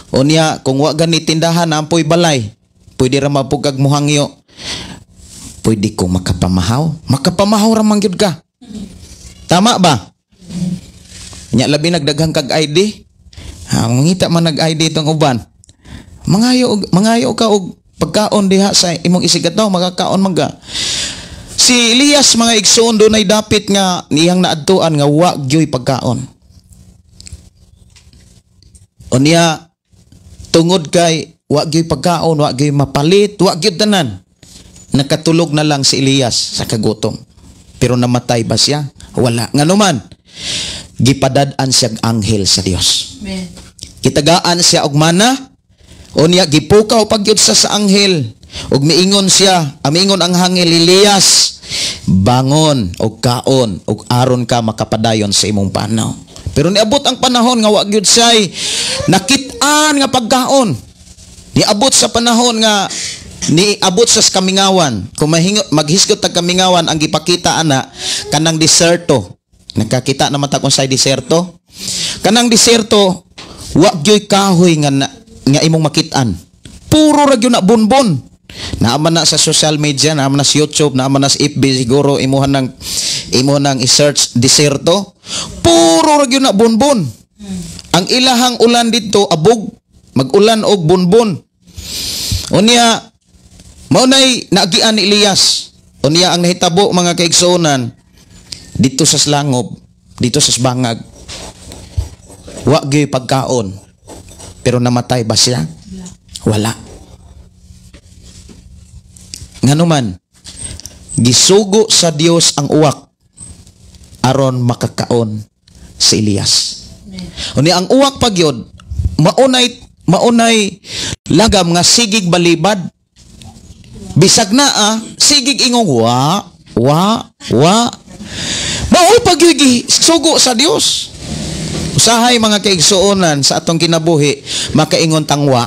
Unya kung wa gani tindahan, ampoy balay. Pwede ra mapugag muhangyo. Pwede ko makapamahaw. Makapamahaw ra man gyud ka. Tama ba? Nya labi nagdaghang kag ID. Ha, mangita man nag ID itong uban. Mangayo ka og pagkaon diha sa imong isigataw, makakaon man ka. Si Elias, mga igsoon, dunay dapit nga niyang naadtuan nga wa gyoy pagkaon. Unya tungod kay wa gyoy pagkaon, wa gyoy mapalit, wa gyud tanan. Nakatulog na lang si Elias sa kagutom. Pero namatay ba siya? Wala. Nganuman, gipadad-an siya anghel sa Dios. Amen. Gitagaan siya og mana. Unya gipukaw pagyud sa anghel. Ug miingon siya, miingon ang anghel, "Elias, bangon og kaon ug aron ka makapadayon sa imong panaw." Pero niabot ang panahon nga wa gyud siya'y nakit-an nga pagkaon. Niabot sa panahon nga niabot sa kamingawan. Kung maghisgot tag kamingawan, ang gipakita ana kanang diserto. Nakakita naman ta kung sa diserto. Kanang diserto, wa gyoy kahoy nga nga imong makit-an. Puro ra gyud na bonbon. Naaman na sa social media, naaman na sa YouTube, naaman na sa FB siguro imuhan nang i-search diserto. Puro ra gyud na bonbon. Ang ilahang ulan dito abog, mag-ulan og bonbon. Unya mao nay naagian ni Elias. Unya ang nahitabo, mga kaigsuonan, dito sa Slangob, dito sa Bangag. Wa gyud pagkaon. Pero namatay ba siya? Wala. Nganuman, gisugo sa Dios ang uwak aron makakaon si Elias. Unya ang uwak pagyod, maunay maunay lagam nga sigig balibad. Bisag naa, sigig ingong wa, wa, wa. Mao pagyud sugo sa Dios. Usahay, mga kaigsuonan, sa atong kinabuhi makaingon tang wa,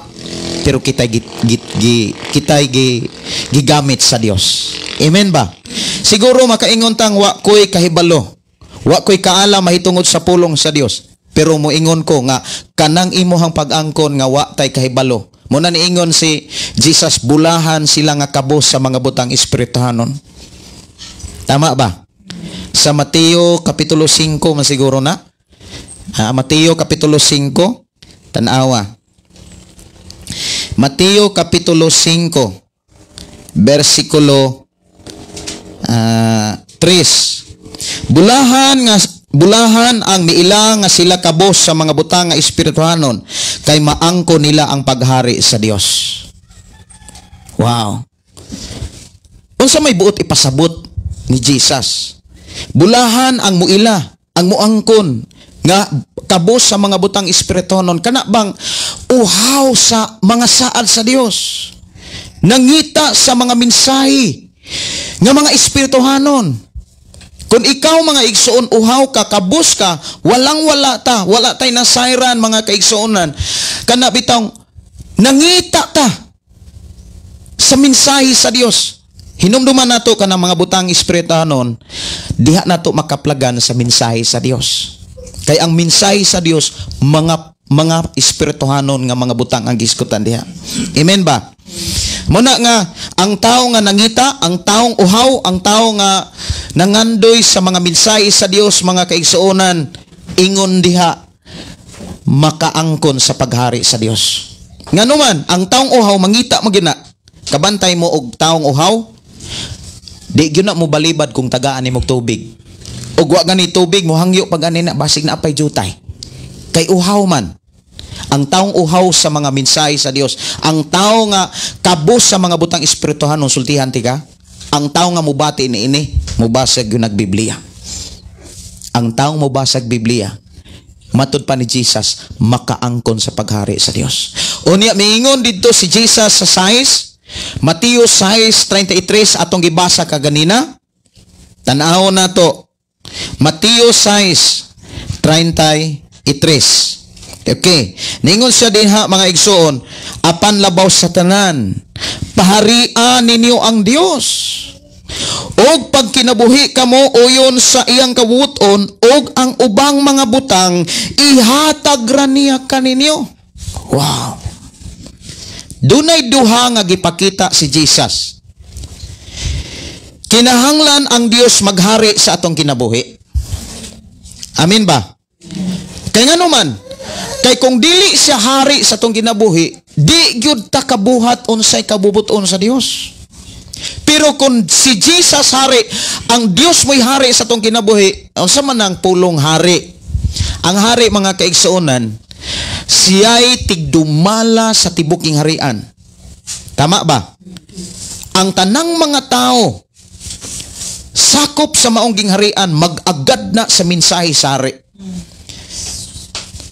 pero kita'y gi, gi, gi, kita'y gi, gigamit sa Dios. Amen ba? Siguro makaingon tang wa ko'y kahibalo. Wa ko'y kaalam mahitungod sa pulong sa Dios. Pero moingon ko nga kanang imuhang pag-angkon nga wa tay kahibalo. Muna niingon si Jesus, bulahan sila nga kabos sa mga butang espirituhanon. Tama ba? Sa Mateo kapitulo 5 man siguro na. Ha, Mateo kapitulo 5, tanawa. Mateo kapitulo 5, versikulo 3. Bulahan ang miila nga sila kabos sa mga butang nga espirituhanon kay maangko nila ang paghari sa Dios. Wow. Unsa may buot ipasabot ni Jesus? Bulahan ang muila, ang muangkon nga kabos sa mga butang espirituhanon, kana bang uhaw sa mga saad sa Dios. Nangita sa mga mensahe nga mga espirituhanon. Kung ikaw, mga igsoon, uhaw ka, kabus ka, walang wala ta, wala tay nasayran, mga kaigsuonan. Kana bitong nangita ta sa mensahe sa Dios. Hinumduman nato kanang mga butang espirituhanon, diha nato makaplagan sa mensahe sa Dios. Kay ang mensahe sa Dios, mga espirituhanon nga mga butang ang gisgutan diha. Amen ba? Muna nga ang tao nga nangita, ang taong uhaw, ang tao nga nangandoy sa mga mensahe sa Dios, mga kaigsuonan, ingon diha makaangkon sa paghari sa Dios. Nganuman, ang taong uhaw mangita mo gina. Kabantay mo og taong uhaw, di gyud na mo balibad kung tagaan nimo og tubig. Og wa gani tubig, mo hangyo pag ani na basig na apay jutay. Kay uhaw man. Ang taong uhaw sa mga mensahe sa Dios, ang tao nga kabos sa mga butang espirituhanon, sultihan tika, ang tao nga mubati ni ini, mubasag yung nagbiblia. Ang taong mubasag Biblia, matud pa ni Jesus, makaangkon sa paghari sa Dios. Unya miingon didto si Jesus sa 6, Mateo 6:33 atong gibasa kaganina. Tan-awon nato. Mateo 6:33. Okay. Ningon siya dinha, mga igsoon, "Apan labaw sa tanan, paharian ninyo ang Dios. Og pagkinabuhi kamo uyon sa iyang kabubut-on, og ang ubang mga butang ihatag ra niya kaninyo." Wow. Dunay duha nga gipakita si Jesus. Kinahanglan ang Dios maghari sa atong kinabuhi. Amin ba? Kay ngano man, kay kung dili siya hari sa atong kinabuhi, di gyud ta kabuhat unsay kabubuton sa Dios. Pero kung si Jesus hari, ang Dios mo'y hari sa atong kinabuhi, unsa man ang pulong hari? Ang hari, mga kaigsuonan, siya'y tigdumala sa tibuking harian. Tama ba? Ang tanang mga tao sakop sa maong gingharian mag-agad na sa mensahe sa hari.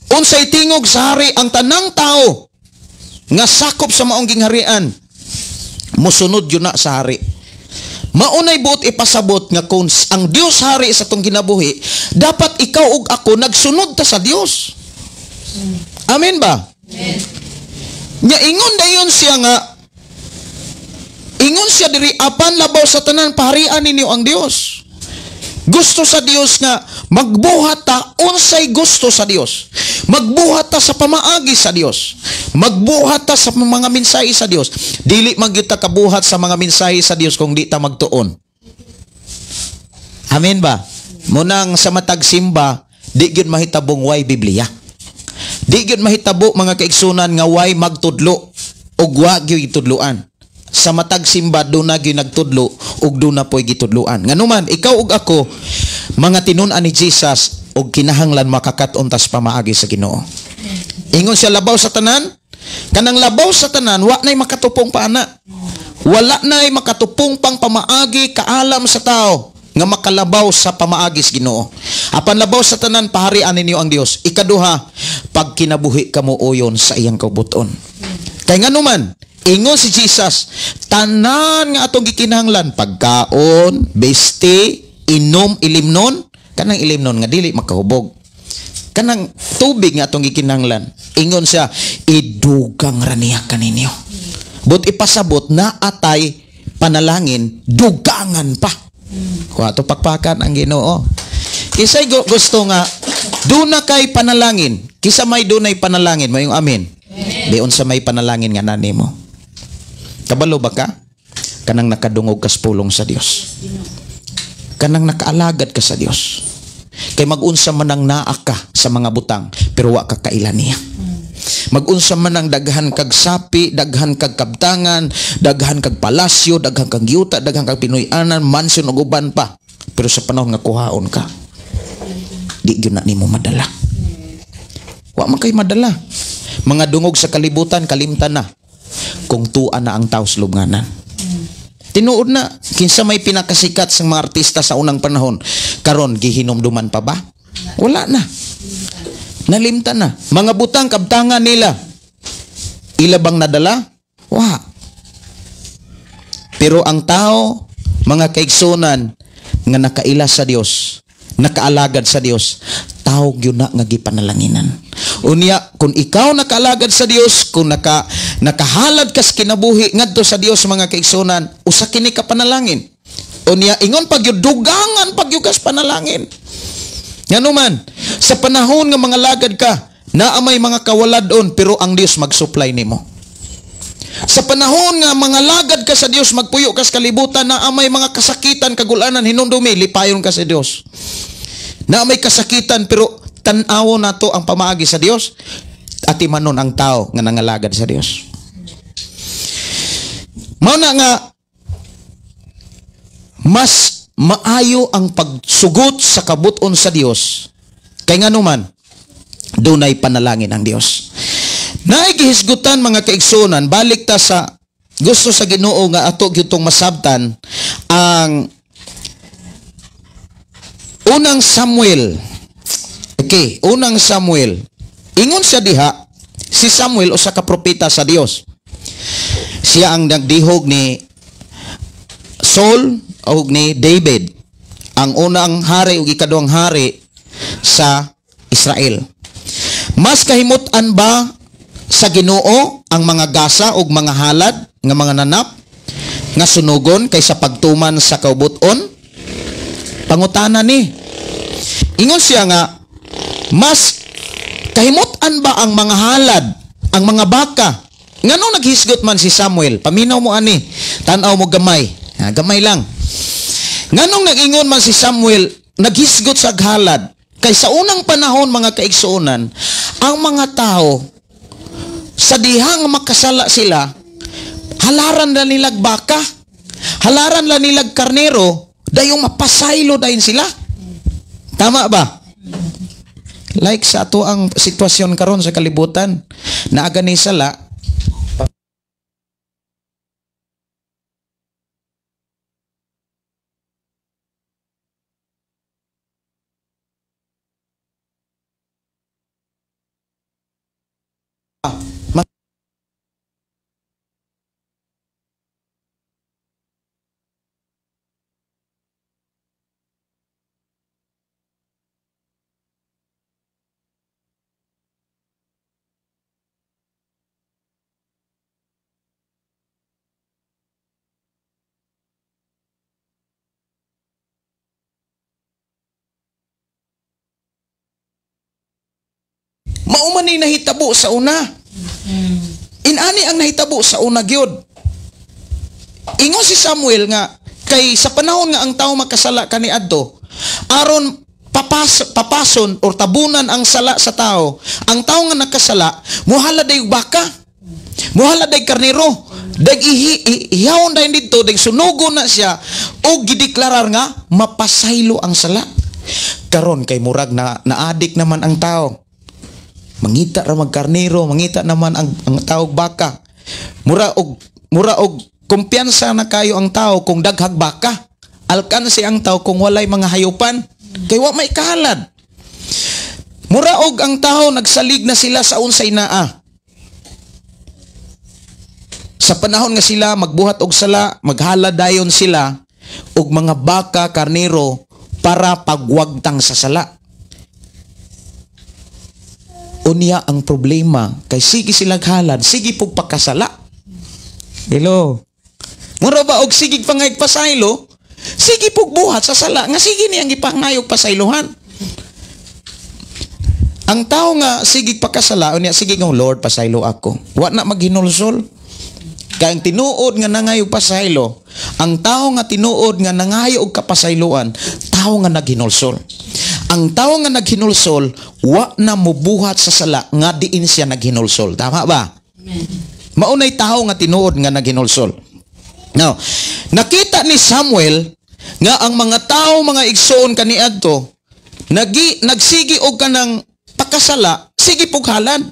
Unsay tingog sa hari, ang tanang tao nga sakop sa maong gingharian mosunod yun na sa hari. Maunay buot ipasabot nga kung ang Dios hari sa atong kinabuhi, dapat ikaw ug ako nagsunod ta sa Dios. Amen ba? Nya ingon dayon siya nga, ingon siya diri, apan labaw sa tanan, paharian ninyo ang Dios. Gusto sa Dios nga magbuhat ta unsay gusto sa Dios. Magbuhat ta sa pamaagi sa Dios. Magbuhat ta sa mga mensahe sa Dios. Dili man gyud ta kabuhat sa mga mensahe sa Dios kung di ta magtuon. Amen ba? Munang sa matag simba, di gyud mahitabong way Biblia. Di gyud mahitabo, mga kaigsunan, nga way magtudlo ug wa gyud tudloan. Sa matag simba, doon na gyud nagtudlo ug doon na po'y gitudloan. Nganuman, ikaw ug ako mga tinun-an ni Jesus ug kinahanglan makakat-on tas pamaagi sa Ginoo. Ingon siya, labaw sa tanan, kanang labaw sa tanan, wa na'y makatupong pa ana. Wala na'y makatupong pang pamaagi kaalam sa tao nga makalabaw sa pamaagi sa Ginoo. Apan labaw sa tanan, paharian ninyo ang Dios. Ikaduha, pag kinabuhi kamo uyon sa iyang kaubuton. Kay nganuman, ingon si Jesus, tanan nga atong gikinahanglan, pagkaon, besti, inom, ilimnon, kanang ilimnon nga dili makahubog. Kanang tubig nga atong gikinahanglan, ingon siya, idugang ra niya kaninyo. But ipasabot na atay panalangin, dugangan pa. Kuha to pakpakan ang Ginoo. Kisay gusto nga duna kay panalangin, kisa may dunay panalangin, mayong amin. Di unsa may panalangin nga nani mo. Kabalo ba ka? Kanang nakadungog kas pulong sa Dios. Kanang nakaalagad ka sa Dios. Kay magunsa man ang naa ka sa mga butang, pero wa ka kaila niya. Magunsa man ang daghan kag sapi, daghan kag kabtangan, daghan kag palasyo, daghan kag yuta, daghan kag Pinoy-anan, mansion ug uban pa. Pero sa panahon nga kuhaon ka, di gyud na nimo madala. Wa man kay madala. Mga dungog sa kalibutan, kalimtan na. Kung tua na ang tao sa lubnganan. Tinuod na, kinsa may pinakasikat sa mga artista sa unang panahon, karon gihinumduman pa ba? Wala na. Nalimtan na. Mga butang kabtangan nila, ila bang nadala? Wa. Pero ang tao, mga kaigsunan, nga nakaila sa Dios, nakaalagad sa Dios, tao gyud na nga gipanalanginan. Unya, kung ikaw nakaalagad sa Dios, kung nakahalad kas kinabuhi ngadto sa Dios, mga kaigsunan, usa kini ka panalangin. Unya, ingon pag gyud, dugangan pag gyud kas panalangin. Ngano man, sa panahon nga mga lagad ka, naa may mga kawaladon, pero ang Dios mag-supply nimo. Sa panahon nga mga lagad ka sa Dios, magpuyo ka sa kalibutan, naa may mga kasakitan, kagulanan, hinumdumi, lipayon ka sa Dios. Naa may kasakitan, pero tan-awo nato ang pamaagi sa Dios, atimanon ang tao nga nangalagad sa Dios. Mao na nga mas maayo ang pagsugot sa kabuton sa Dios, kay nganuman dunay panalangin ang Dios. Naigihisgutan, mga kaigsunan, balik ta sa gusto sa Ginoo nga ato gyud tong masabtan ang unang Samuel. Okay, unang Samuel. Ingon siya diha, si Samuel usa ka propeta sa Dios. Siya ang nagdihog ni Saul ug ni David, ang unang hari ug ikaduhang hari sa Israel. Mas kahimut-an ba sa Ginoo ang mga gasa ug mga halad nga mga nanap nga sunugon kaysa pagtuman sa kaubuton? Pangutana ni. Ingon siya nga mas kahimut-an ba ang mga halad, ang mga baka? Ngano naghisgot man si Samuel? Paminaw mo ani, tan-aw mo gamay. Ha, gamay lang. Nganong nag-ingon man si Samuel, naghisgot sa halad? Kay sa unang panahon, mga kaigsuonan, ang mga tao sa dihang makasala sila, halaran na nilag baka, halaran na nilag karnero, dayong mapasaylo dayon sila. Tama ba? Like sa ato ang sitwasyon karon sa kalibutan, naaga ni sala, mao man ni nahitabo sa una. Inani ang nahitabo sa una gyud. Ingon si Samuel nga kay sa panahon nga ang tao makasala kaniadto, aron papason or tabunan ang sala sa tao, ang tao nga nakasala muhala day baka, muhala day karnero, dag ihawon dayon didto, dag sunugon na siya og gideklarar nga mapasaylo ang sala. Karon kay murag na naadik naman ang tao. Mangita ra magkarnero, mangita naman ang taog baka. Mura og kumpiyansa na kayo ang tao kung daghag baka. Alkansi ang tao kung walay mga hayupan, kay wa may kahalad. Mura og ang tao nagsalig na sila sa unsay naa. Sa panahon nga sila magbuhat og sala, maghalad dayon sila og mga baka, karnero para pagwagtang sa sala. Unya ang problema kay sige sila halad, sige pug pakasala. Hello. Mura ba og sige pangayog pasaylo, sige pug buhat sa sala nga sige niyang gipangayog pasaylohan. Ang tao nga sige pakasala, unya sige nga Lord pasaylo ako. Wa na maghinulsol. Kay ang tinuod nga nangayog pasaylo, ang tao nga tinuod nga nangayo og kapasayloan, tao nga naghinulsol. Ang tao nga naghinulsol, wa na mubuhat sa sala nga diin siya naghinulsol. Tama ba? Amen. Maunay tao nga tinuod nga naghinulsol. Now, nakita ni Samuel nga ang mga tao, mga igsoon kaniadto, nagsigi og kanang pakasala, sige pughalan.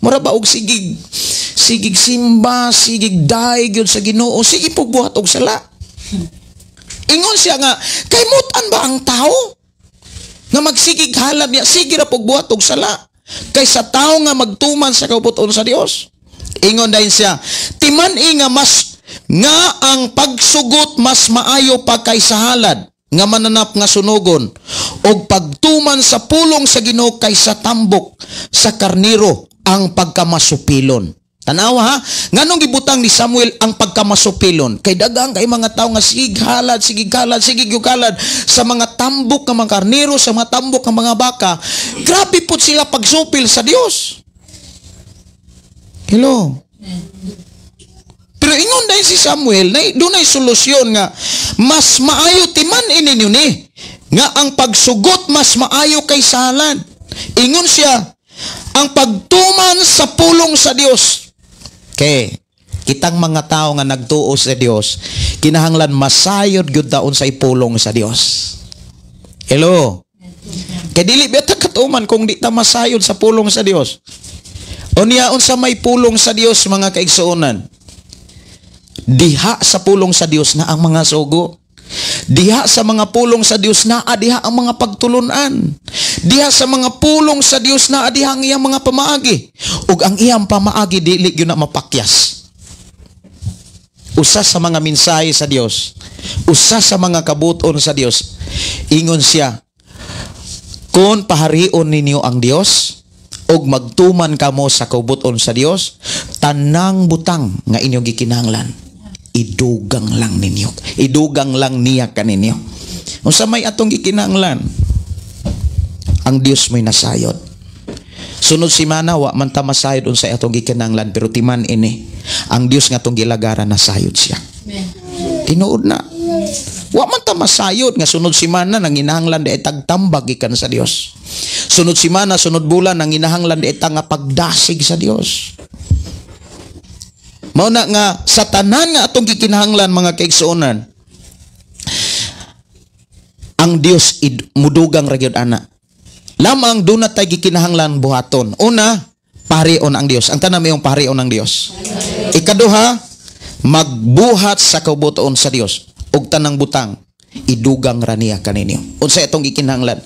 Mura ba og sigig simba, sigig daig yun sa Ginoo, sige pugbuhat og sala. Ingon siya nga, kay mutan ba ang tao nga magsigig halad niya, sige ra pugbuhat og sala kaysa tao nga magtuman sa kaubuton sa Dios. Ingon dayon siya, timan-i nga mas nga ang pagsugot mas maayo pa kaysa halad nga mananap nga sunugon, og pagtuman sa pulong sa Ginoo kaysa tambok sa karnero ang pagkamasupilon. Tanawa ha, nganong gibutang ni Samuel ang pagkamasupilon? Kay daghang kay mga tao nga sige halad, sige halad, sige halad sa mga tambok nga mga karnero, sa mga tambok nga mga baka. Grabe pud sila pagsupil sa Dios. Hello. Pero ingon dahil si Samuel, na dunay solusyon nga mas maayo timan ininyo ni nga ang pagsugot mas maayo kaysa halad. Ingon siya, ang pagtuman sa pulong sa Dios. Okay, kitang mga tao nga nagtuo sa Dios, kinahanglan masayod gyud taon sa ipulong sa Dios. Hello. Kay dili ba ta katuman kung di ta masayod sa pulong sa Dios? Unya unsa may pulong sa Dios, mga kaigsuonan? Diha sa pulong sa Dios na ang mga sugo. Diha sa mga pulong sa Dios na diha ang mga pagtulunan. Diha sa mga pulong sa Dios na diha ang iyang mga pamaagi. Ug ang iyang pamaagi dili gyud na mapakyas. Usa sa mga mensahe sa Dios, usa sa mga kabuton sa Dios, ingon siya, kung paharion ninyo ang Dios ug magtuman kamo sa kabuton sa Dios, tanang butang nga inyong gikinahanglan, idugang lang ninyo. Idugang lang niya kaninyo. Unsa may atong gikinahanglan? Ang Dios mo'y nasayod. Sunod simana wa man ta masayod unsay atong gikinahanglan, pero timan ini ang Dios nga atong gilagaran nasayod siya. Amen. Tinuod na. Wa man ta masayod nga sunod semana nanginahanglan di tagtambag gikan sa Dios. Sunod semana, sunod bulan nanginahanglan di ta nga pagdasig sa Dios. Mao na nga sa tanan nga atong gikinahanglan, mga kaigsuonan, ang Dios mudugang ra gyud ana. Lamang duna tay gikinahanglan buhaton. Una, parion ang Dios. Ang tanan mayong parion ang Dios. Ikaduha, magbuhat sa kaubuton sa Dios ug tanang butang idugang ra niya kaninyo. Unsa itong gikinahanglan?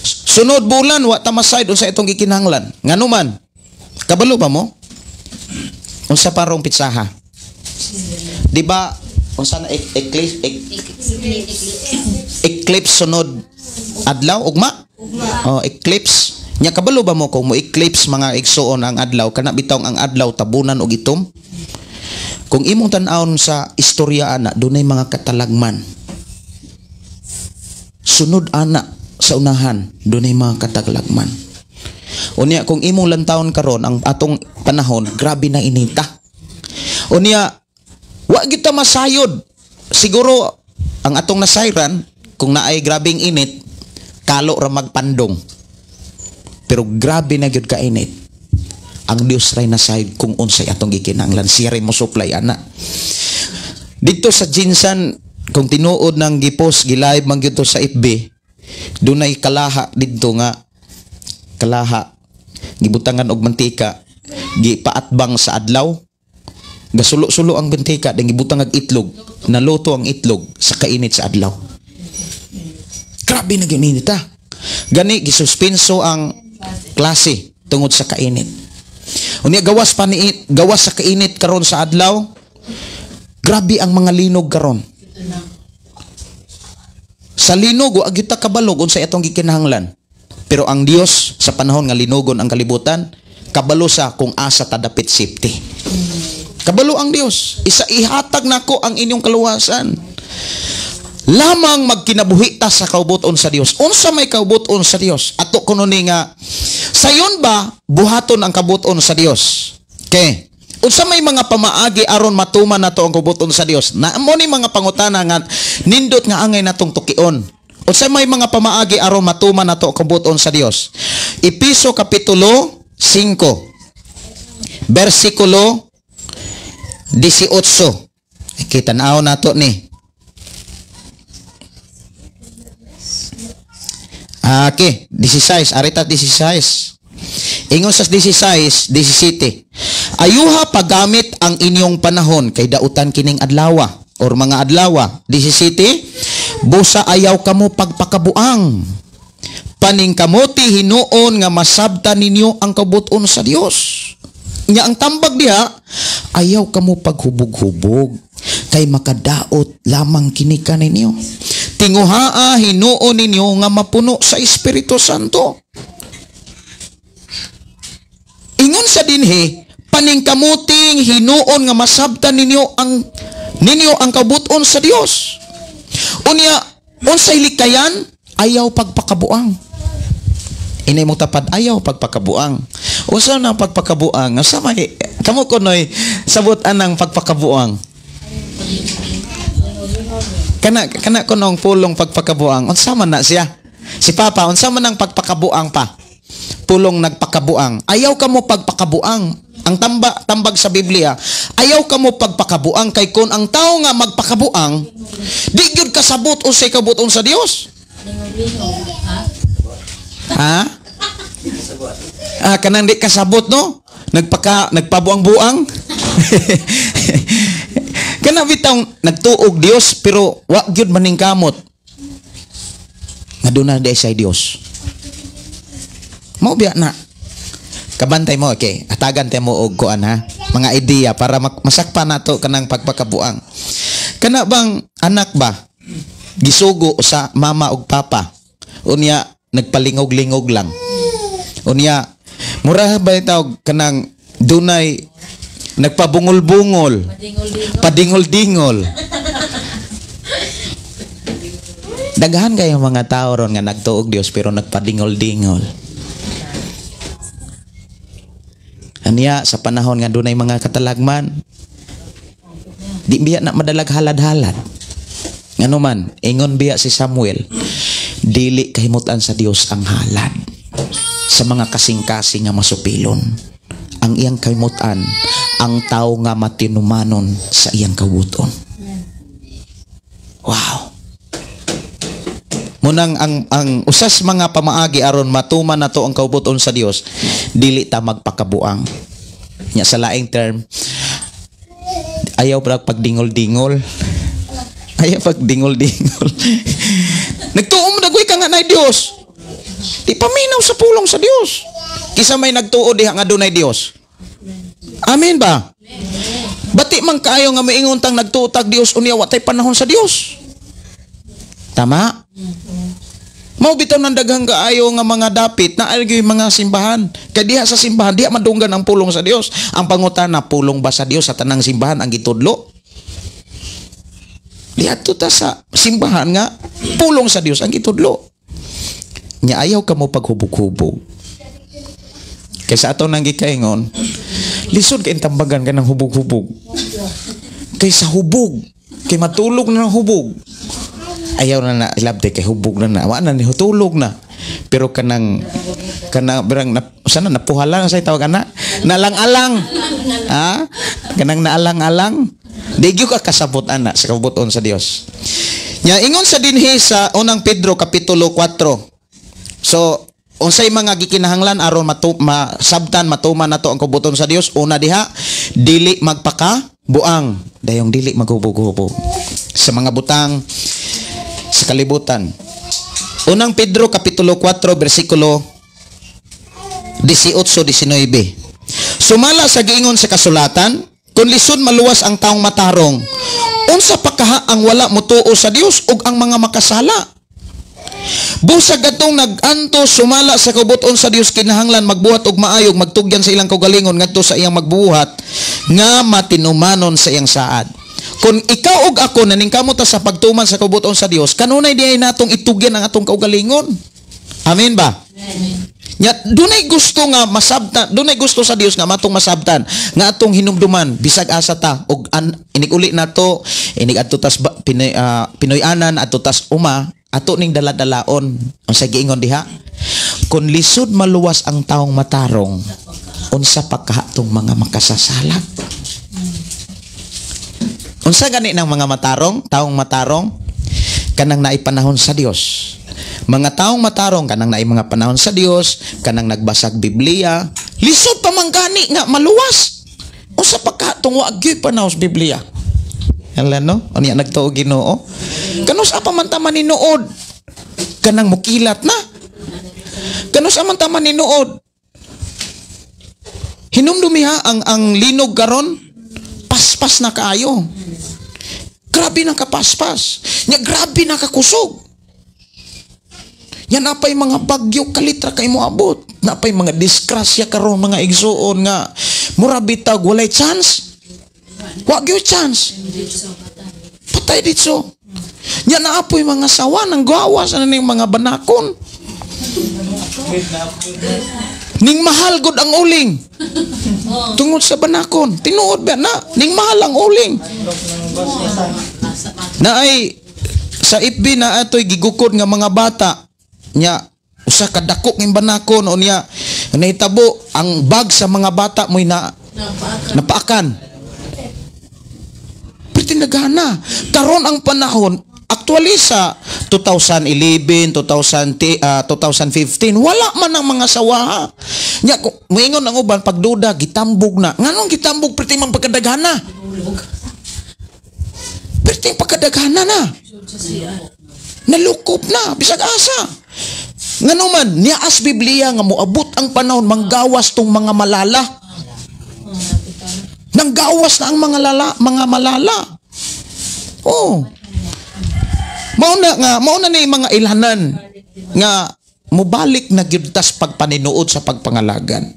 Sunod bulan wa ta masayod unsa itong gikinahanglan. Ngano man? Kabalo ba mo? Unsa parong pitsaha? Di ba unsa na eclipse, eclipse sunod adlaw, ugma? Oh, eclipse. Nya kabalo ba mo kung mo eclipse, mga igsuon, ang adlaw, kana bitaw ang adlaw tabunan og itom? Kung imong tan-awon sa istorya ana, dunay mga katalagman. Sunod ana sa unahan, dunay mga katalagman. Unya kung imong lantawon karon ang atong panahon, grabe na inita. Unya wa kita masayod. Siguro ang atong nasayran kung naay grabing init, kalo ra magpandong. Pero grabe na gyud kainit. Ang Dios ray nasayod kung unsay atong gikinahanglan, siya ray mo supply ana. Dito sa GenSan, kung tinuod ng gipos, gi-live man gyud to sa FB, dunay kalaha didto nga kalaha gibutangan og mantika, gipaatbang sa adlaw, gasulo-sulo ang mantika, then gibutang og itlog, naluto ang itlog sa kainit sa adlaw. Grabe na gyud init, ha. Gani gisuspenso ang klase tungod sa kainit. Unya gawas pa ni gawas sa kainit karon sa adlaw, grabe ang mga linog karon. Sa linog wa gyud ta kabalo unsa atong gikinahanglan. Pero ang Dios, sa panahon nga linugon ang kalibutan, kabalo sa kung asa ta dapit safety. Kabalo ang Dios. Isa ihatag nako ang inyong kaluwasan. Lamang magkinabuhi ta sa kaubuton sa Dios. Unsa may kaubuton sa Dios? Ato kuno ni nga sayon ba buhaton ang kabuton sa Dios? Okay. Unsa may mga pamaagi aron matuman nato ang kabuton sa Dios? Na mo ni mga pangutana nga nindot nga angay natong tukion. Unsa may mga pamaagi aron matuman nato ang kabuton sa Dios? Epeso kapitulo 5 bersikulo 18. Kita tan-aw nato ni. Okay, 16, arita 16. Ingon sa 16, 17. Ayuha paggamit ang inyong panahon kay dautan kining adlawa or mga adlawa. 17, busa ayaw kamo pagpakabuang. Paningkamuti hinuon nga masabtan ninyo ang kabuton sa Dios. Nya ang tambag diha, ayaw kamo paghubog-hubog kay makadaot lamang kini kaninyo. Tinguhaa hinuon ninyo nga mapuno sa Espiritu Santo. Ingon sa dinhi, paningkamuting hinuon nga masabtan ninyo ang kabuton sa Dios. Unya unsay likayan? Ayaw pagpakabuang. Inay mo tapad, ayaw pagpakabuang. Unsa na pagpakabuang? Unsa may kamo kunoy sabot anang pagpakabuang? Kana kana kunong pulong pagpakabuang, unsa man na siya? Si Papa, unsa man ang pagpakabuang pa? Pulong nagpakabuang. Ayaw kamo pagpakabuang. Ang tambag sa Biblia, ayaw kamo pagpakabuang kay kon ang tao nga magpakabuang, di gyud kasabot unsay kabuton sa Dios. Ha? Ah, kanang di kasabot, no? Nagpabuang-buang. Kana bitaw nagtuog Dios pero wa gyud maningkamot. Nga duna di say Dios. Mao biya na. Kabantay mo, okay. Atagan tayo mo og kuan, ha. Mga idea para masakpan nato kanang pagpakabuang. Kana bang anak ba gisugo sa mama og papa? Unya nagpalingog-lingog lang. Unya mura ba tawag kanang dunay nagpabungol-bungol, padingol-dingol. Daghan kayo mga tao ron nga nagtuog Dios pero nagpadingol-dingol. Aniya sa panahon nga dunay mga katalagman, di biya na madalag halad-halad. Ngano man, ingon biya si Samuel, dili kahimutan sa Dios ang halad sa mga kasing-kasing nga masupilon. Ang iyang kahimutan, ang tao nga matinumanon sa iyang kawuton. Wow. Munang ang usas mga pamaagi aron matuman nato ang kaubuton sa Dios, dili ta magpakabuang. Nya sa laing term, ayaw pa pagdingol-dingol. Ayaw pagdingol-dingol. Nagtuo mo dagoy ka nga na Dios. Di paminaw sa pulong sa Dios. Kisa may nagtuo diha nga dunay Dios. Amen ba? Bati man kaayo nga maingon tang nagtuo tag Dios unya wa tay panahon sa Dios. Tama? Mao bitaw nang daghang kaayo nga mga dapit na ay mga simbahan. Kay diha sa simbahan diha madunggan ang pulong sa Dios. Ang pangutana, pulong ba sa Dios sa tanang simbahan ang gitudlo? Diha ta sa simbahan nga pulong sa Dios ang gitudlo. Nya ayaw ka mo paghubog-hubog. Kaysa ato nang gikaingon, lisod kay tambagan ka ng hubog-hubog. Kaysa hubog, kay matulog na ng hubog. Ayaw na na ilabte kay hubog na na. Wa na ni tulog na. Pero kanang kanang berang na, sana napuhala sa tawag ana? Nalang-alang. Ha? Kanang naalang-alang. Di gyud ka kasabot ana sa kabuton sa Dios. Nya ingon sa dinhi sa unang Pedro kapitulo 4. So, unsay mga gikinahanglan aron masabtan matuman nato ang kabuton sa Dios? Una diha, dili magpaka buang, dayong dili maghubog-hubog sa mga butang sa kalibutan. Unang Pedro kapitulo 4 bersikulo 18-19. Sumala sa giingon sa kasulatan, kung lisod maluwas ang taong matarong, unsa pa kaha ang wala motuo sa Dios ug ang mga makasala? Busag atong nag-anto sumala sa kabuton sa Dios, kinahanglan magbuhat og maayog, magtugyan sa ilang kaugalingon ngadto sa iyang magbuhat nga matinumanon sa iyang saad. Kung ikaw og ako naningkamot ta sa pagtuman sa kabuton sa Dios, kanunay diay natong itugyan ang atong kaugalingon. Amen ba? Nya dunay gusto nga masabtan, dunay gusto sa Dios nga matong masabtan, nga atong hinumduman bisag asa ta og inig uli nato, inig adto tas Pinoy-anan adto tas uma, ato ning dala-dalaon. Unsa giingon diha? Kung lisod maluwas ang taong matarong, unsa pa kahatong mga makasasala? Unsa gani ng mga matarong, taong matarong? Kanang naay panahon sa Dios. Mga taong matarong, kanang naay mga panahon sa Dios, kanang nagbasag Biblia, lisod pa man gani nga maluwas. Unsa pa kahatong wa gyud panahon sa Biblia? Hala no? Unya nagtuo Ginoo. Kanus pa man ta maninuod? Kanang mukilat na. Kanus man ta maninuod? Hinumdumi ha ang linog karon paspas na kaayo. Grabe na kapaspas. Nya grabe na kakusog. Nya napay mga bagyo kalitra kay moabot. Napay mga disgrasya karon mga igsuon nga mura bitag walay chance. Wa gyud chance. Patay ditso. Nya naapoy mga sawa nang gawas na ning mga banakon. Ning mahal gud ang uling. Tungod sa banakon, tinuod ba na? Ning mahal ang uling. Naay sa FB na atoy gigukod nga mga bata nya usa ka dako ng banakon o niya nahitabo ang bag sa mga bata mo'y na napaakan. Tinagana. Karon ang panahon, actually sa 2011, 2015, wala man ang mga sawaha. Nya, moingon ang uban, pagduda, gitambog na. Nganong gitambog, perti man pagkadaghana? Perti pagkadaghana na. Nalukop na, bisag asa. Ngano man, niyaas Biblia nga moabot ang panahon, manggawas tong mga malala. Nanggawas na ang mga lala, mga malala. Oh. Mao na ni mga ilhanan nga mobalik na gyud tas pagpaninuod sa pagpangalagan.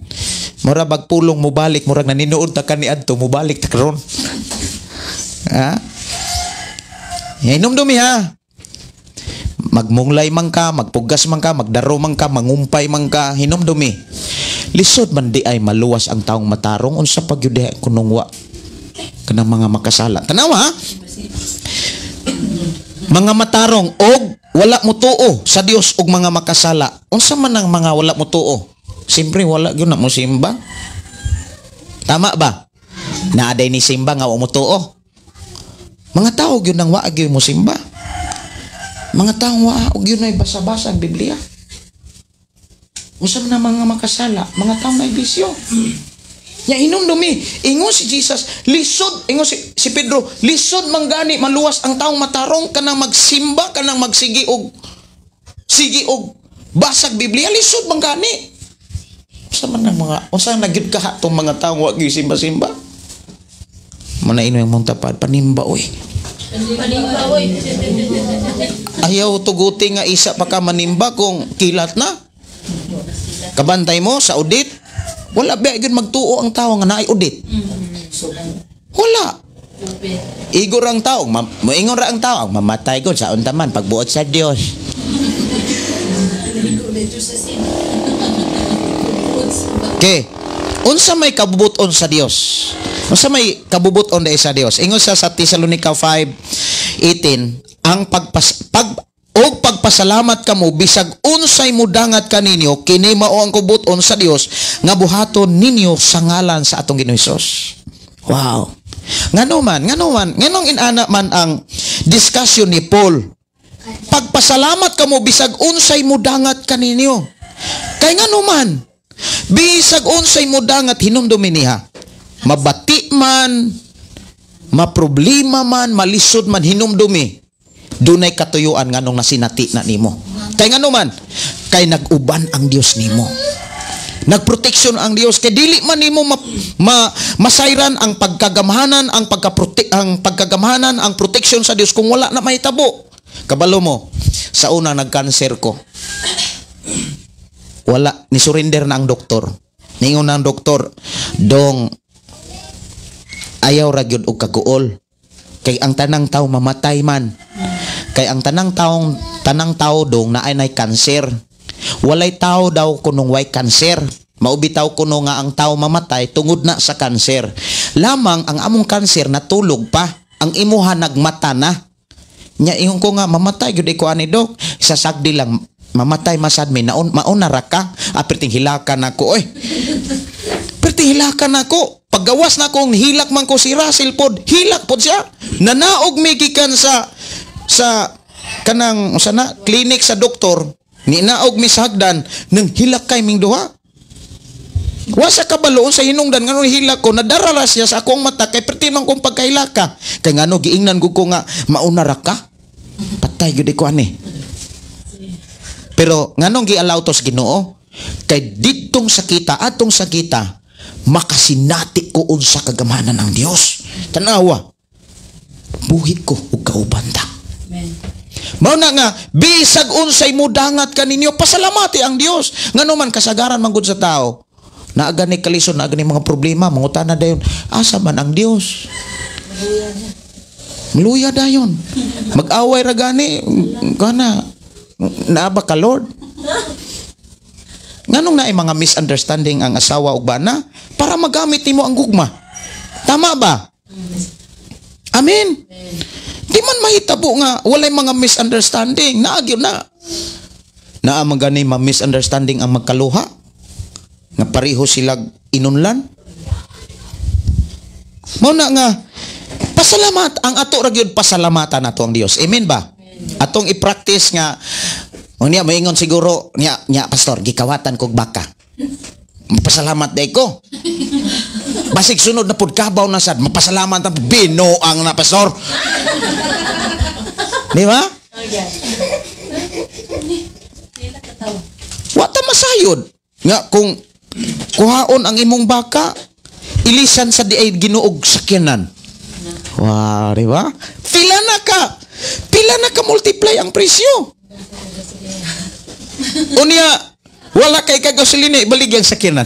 Mura bag pulong mobalik, murag naninuod ta kaniadto, mobalik ta karon. Ha? Hinumdumi ha. Magmunglay man ka, magpugas man ka, magdaro man ka, mangumpay man ka, hinumdumi. Lisod man di ay maluwas ang taong matarong unsa pa gyud diha kunong wa kanang mga makasala. Tanawa ha? Mga matarong og wala motuo sa Dios og mga makasala. Unsa man ang mga wala motuo? Siyempre wala gyud na mo simba. Tama ba? Naaday ni simba nga wa motuo. Mga tao gyud nang wa gyud mo simba. Mga tao wa gyud nay basa-basa ang Biblia. Unsa man ang mga makasala? Mga tao na bisyo. Nya hinumdumi, ingon si Jesus, lisod, ingon si Pedro, lisod man gani maluwas ang taong matarong kanang magsimba, kanang magsigi og sige og basag Biblia, lisod man gani. Unsa man ang mga, unsa na gyud kaha tong mga taong wa gyud simba-simba? Muna ino yung mong tapad, panimba oy. Panimba oy. Ayaw tuguti nga isa pa ka manimba kung kilat na. Kabantay mo sa audit, wala ba gyud magtuo ang tao nga naay audit? Wala. Igor ang tao, moingon ra ang tao, ang mamatay gud sa unta man pagbuot sa Dios. Okay. Unsa may kabubuton sa Dios? Unsa may kabubuton dai sa Dios? Ingon sa Tesalonica 5:18, ang og pagpasalamat kamo bisag unsay mudangat kaninyo, kini mao ang kubuton sa Dios nga buhaton ninyo sa ngalan sa atong Ginoong Hesus. Wow. Ngano man, nganong inana man ang discussion ni Paul? Pagpasalamat kamo bisag unsay mudangat kaninyo. Kay ngano man, bisag unsay mudangat, hinumdumi niya. Mabati man, maproblema man, malisod man, hinumdumi. Dunay katuyuan nganong nasinati na nimo. Kay ngano man, kay nag-uban ang Dios nimo. Nagproteksyon ang Dios kay dili man nimo masayran ang pagkagamhanan, ang pagkagamhanan, ang proteksyon sa Dios kung wala na mahitabo. Kabalo mo, sa una nagkanser ko. Wala, ni surrender na ang doktor. Ningon na ang doktor, dong ayaw ra gyud og kaguol. Kay ang tanang tao mamatay man. Kay ang tanang tao dong naay nay kanser. Walay tao daw kunong way kanser. Maubi tao kuno nga ang tao mamatay tungod na sa kanser. Lamang ang among kanser natulog pa, ang imuha nagmata na. Nya ingon ko nga mamatay gyud ko ani dok. Sasagdi lang mamatay masad mi naon mauna ra ka. Perting hilakan nako oy. Perting hilakan nako. Paggawas na kong hilak man ko si Russell pod, hilak pod siya. Nanaog mi gikan sa kanang usa na clinic sa doktor, ninaog mi sa hagdan nang hilak kay ming duha. Wa sa kabalo sa hinungdan ngano hilak ko, nadara ra siya sa akong mata kay perti man kong pagkahilaka. Kay ngano giingnan gud ko nga mauna ra ka. Patay gyud ko ani. Pero nganong gi-allow to sa Ginoo? Kay didtong sakita, atong sakita, makasinati ko unsa kagamhanan ng Dios. Tanawa, buhi ko ug kauban ta. Amen. Mao na nga bisag unsay mudangat kaninyo, pasalamati ang Dios. Ngano man kasagaran man gud sa tao, naa gani kalisod, naa gani mga problema, mangutana dayon, asa man ang Dios? Maluya dayon. Mag-away ra gani kana naa ba ka Lord? Nganong naay mga misunderstanding ang asawa ug bana? Para magamit nimo ang gugma. Tama ba? Amen. Di man mahitabo nga walay mga misunderstanding. Naa gyud na. Naa man gani ma misunderstanding ang magkaluha. Nga pareho sila inunlan. Mao na nga pasalamat ang ato ra gyud, pasalamatan nato ang Dios. Amen ba? Atong i-practice nga unya moingon siguro nya pastor gikawatan kog baka. Mapasalamat day ko. Basig sunod na pud kabaw na sad, mapasalamat ang binuang na pastor. Di ba? Wa ta masayod nga kung kuhaon ang imong baka, ilisan sa di ay Ginoog sakyanan. Wow, di ba? Pila na ka multiply ang presyo. Unya, wala kay kagasolina, ibaligyan sa sakyanan.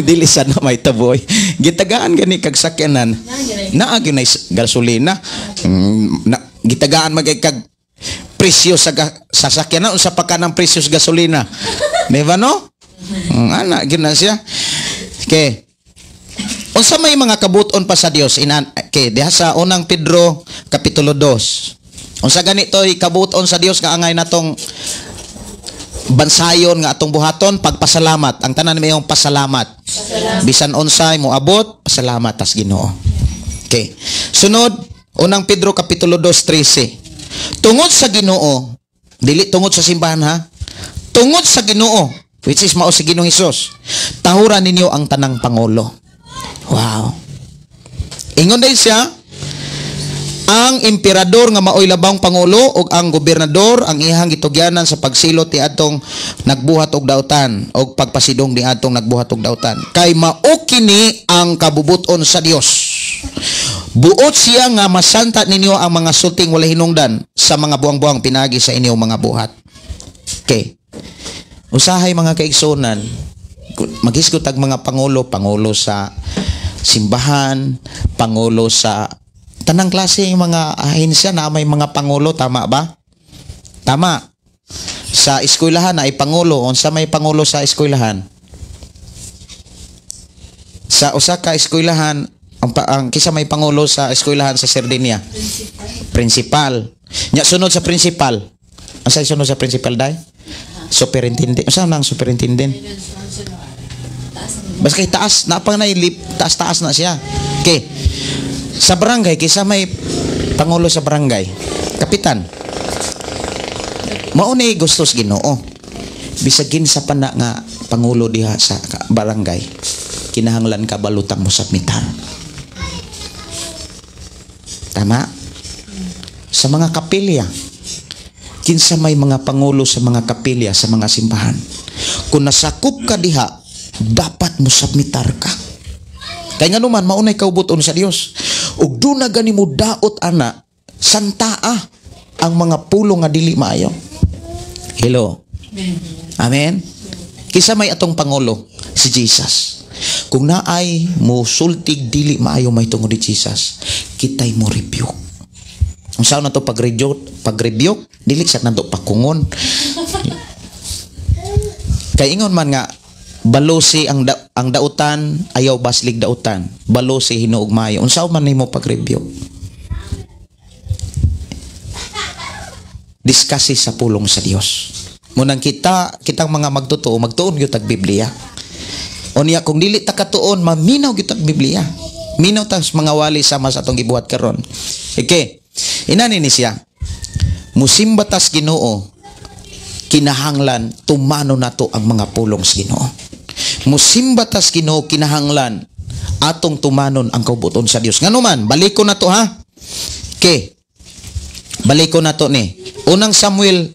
Dili sad na may taboy. Gitagaan gani kag sakyanan. Naa gyud nay gasolina. Gitagaan magay kag presyo sa sasakyanan, unsa pa kanang presyo sa gasolina. Di ba no? Ana gyud na siya. Okay. Unsa may mga kabuton pa sa Dios inan okay, diha sa Unang Pedro kapitulo 2. Unsa ganito'y kabuton sa Dios nga angay natong bansayon nga atong buhaton? Pagpasalamat. Ang tanan mayong pasalamat. Bisan unsay moabot, pasalamat tas Ginoo. Okay. Sunod, Unang Pedro kapitulo 2:13. Tungod sa Ginoo, dili tungod sa simbahan ha. Tungod sa Ginoo, which is mao si Ginoong Hesus. Tahuran ninyo ang tanang pangulo. Wow. Ingon din siya, ang emperador nga maoy labang pangulo ug ang gobernador ang iyang gitugyanan sa pagsilot ni atong nagbuhat og dautan og pagpasidong ni atong nagbuhat og dautan, kay mao kini ang kabubuton sa Dios. Buot siya nga masanta ninyo ang mga sulting walay hinungdan sa mga buang-buang pinagi sa inyong mga buhat. Okay. Usahay, mga kaigsunan, maghisgot ag mga pangulo, pangulo sa simbahan, pangulo sa tanang klase ng mga ahensya na may mga pangulo, tama ba? Tama. Sa eskwelahan ay pangulo, unsa may pangulo sa eskwelahan? Sa usa ka eskwelahan, ang kisa may pangulo sa eskwelahan sa Sardinia? Principal. Nya sunod sa principal. Unsa sunod sa principal dai? Superintendent. Unsa nang superintendent? Basta kay taas, napang na taas-taas na siya. Okay. Sa barangay, kisa may pangulo sa barangay? Kapitan. Mao ni gusto sa Ginoo. Bisag kinsa pa na nga pangulo diha sa barangay, kinahanglan ka balutang mo submitar. Tama? Sa mga kapilya, kinsa may mga pangulo sa mga kapilya, sa mga simbahan? Kung nasakop ka diha, dapat mo submitar ka. Kay nga naman, maunay kaubuton sa Dios. Ug duna gani mo daot ana, santaa ang mga pulong nga dili maayo. Hello. Amen. Kisa may atong pangulo? Si Jesus. Kung naay mo sultig dili maayo may tungod ni Jesus, kitay mo rebuke. Unsa na to pag-rebuke? Pag-rebuke, dili sa nato pakungon. Kay ingon man nga balusi ang dautan, ayaw baslig dautan. Balusi hinuog maayo. Unsa man nimo pag-rebuke? Discuss sa pulong sa Dios. Munang kitang mga magtotoo, magtuon gyud tag Biblia. Unya kung dili ta katuon, maminaw gyud tag Biblia. Minaw ta sa mga wali sama sa atong gibuhat karon. Okay. Inani ni siya. Musimba tas Ginoo, kinahanglan tumano nato ang mga pulong sa Ginoo. Musimba tas Ginoo, kinahanglan atong tumanon ang kaubuton sa Dios. Ngano man, baliko na to ha. Okay. Baliko na to ni. Unang Samuel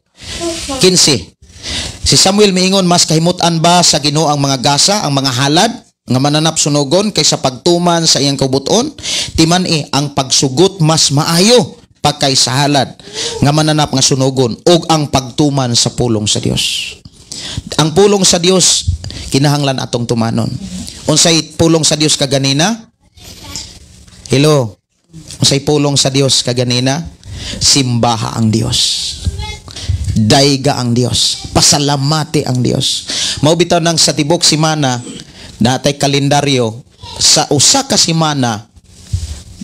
15. Si Samuel miingon, mas kahimutan ba sa Ginoo ang mga gasa, ang mga halad nga mananap sunogon kaysa pagtuman sa iyang kaubuton? Timan ang pagsugot mas maayo pagkay sa halad nga mananap nga sunogon ug ang pagtuman sa pulong sa Dios. Ang pulong sa Dios kinahanglan atong tumanon. Unsay pulong sa Dios kaganina? Hello. Unsay pulong sa Dios kaganina? Simbaha ang Dios. Dayga ang Dios. Pasalamati ang Dios. Mao bitaw nang sa tibok simana natay kalendaryo sa usa ka semana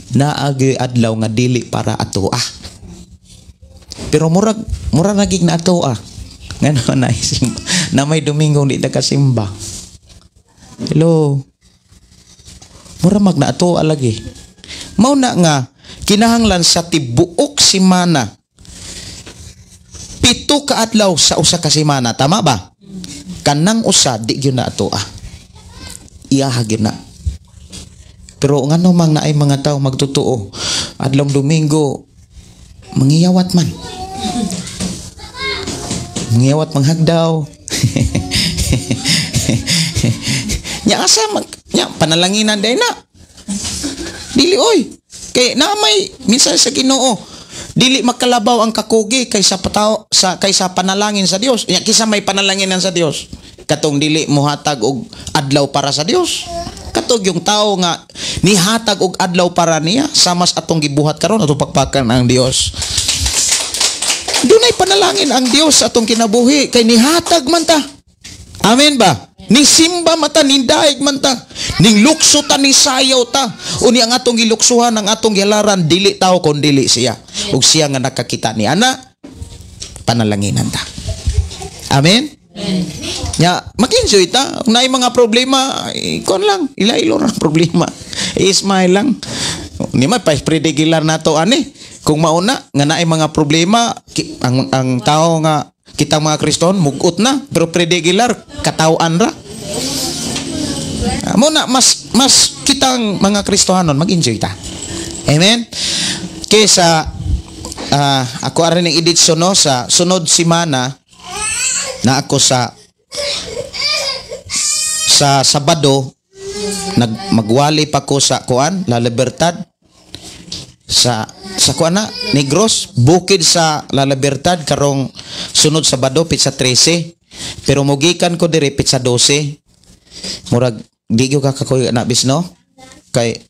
naagi adlaw nga dili para atoa. Pero murag mura nagig na atoa. Ngano na simba, na may Domingo di ta kasimba. Hello. Mura mag na atoa lagi. Mao na nga kinahanglan sa tibuok semana 7 ka adlaw sa usa ka semana, tama ba? Kanang usa di gyud na atoa. Iyaha gyud na. Pero ngano mang naay mga tao magtotoo, adlong Domingo mangiyawat man. Mangiyawat manghagdaw. Nya asa mag nya panalanginan day na. Dili oy. Kay na may minsan sa Ginoo dili makalabaw ang kakugi kaysa patao sa kaysa panalangin sa Dios. Nya kisa may panalanginan sa Dios? Katong dili mohatag og adlaw para sa Dios. Katog yung tao nga nihatag og adlaw para niya sama sa atong gibuhat karon atong pakpakan ang Dios. Dunay panalangin ang Dios atong kinabuhi kay nihatag man ta. Amen ba? Ning simba mata, ning daig man ta. Ning lukso ta, ning sayaw ta. Uni ang atong giluksuhan, ang atong gihalaran, dili tao kon dili siya. Ug siya nga nakakita ni ana, panalanginan ta. Amen? Nya, mag-enjoy ta. Kung naay mga problema, ikaw lang, ila-ilo ang problema. I-smile lang. Ni man pa predigilar nato ani. Kung mauna nga naay mga problema, ang tao nga kitang mga Kriston mugot na, pero predigilar katawan ra. Mo na mas mas kitang mga Kristohanon mag-enjoy ta. Amen. Kaysa ako arin ning edit no sa sunod semana na ako sa Sabado, nag magwali pa ko sa kuan La Libertad, sa kuan na Negros, bukid sa La Libertad karong sunod Sabado pitsa 13, pero mogikan ko diri pitsa 12. Murag di gyud ka kakuyog na bis no, kay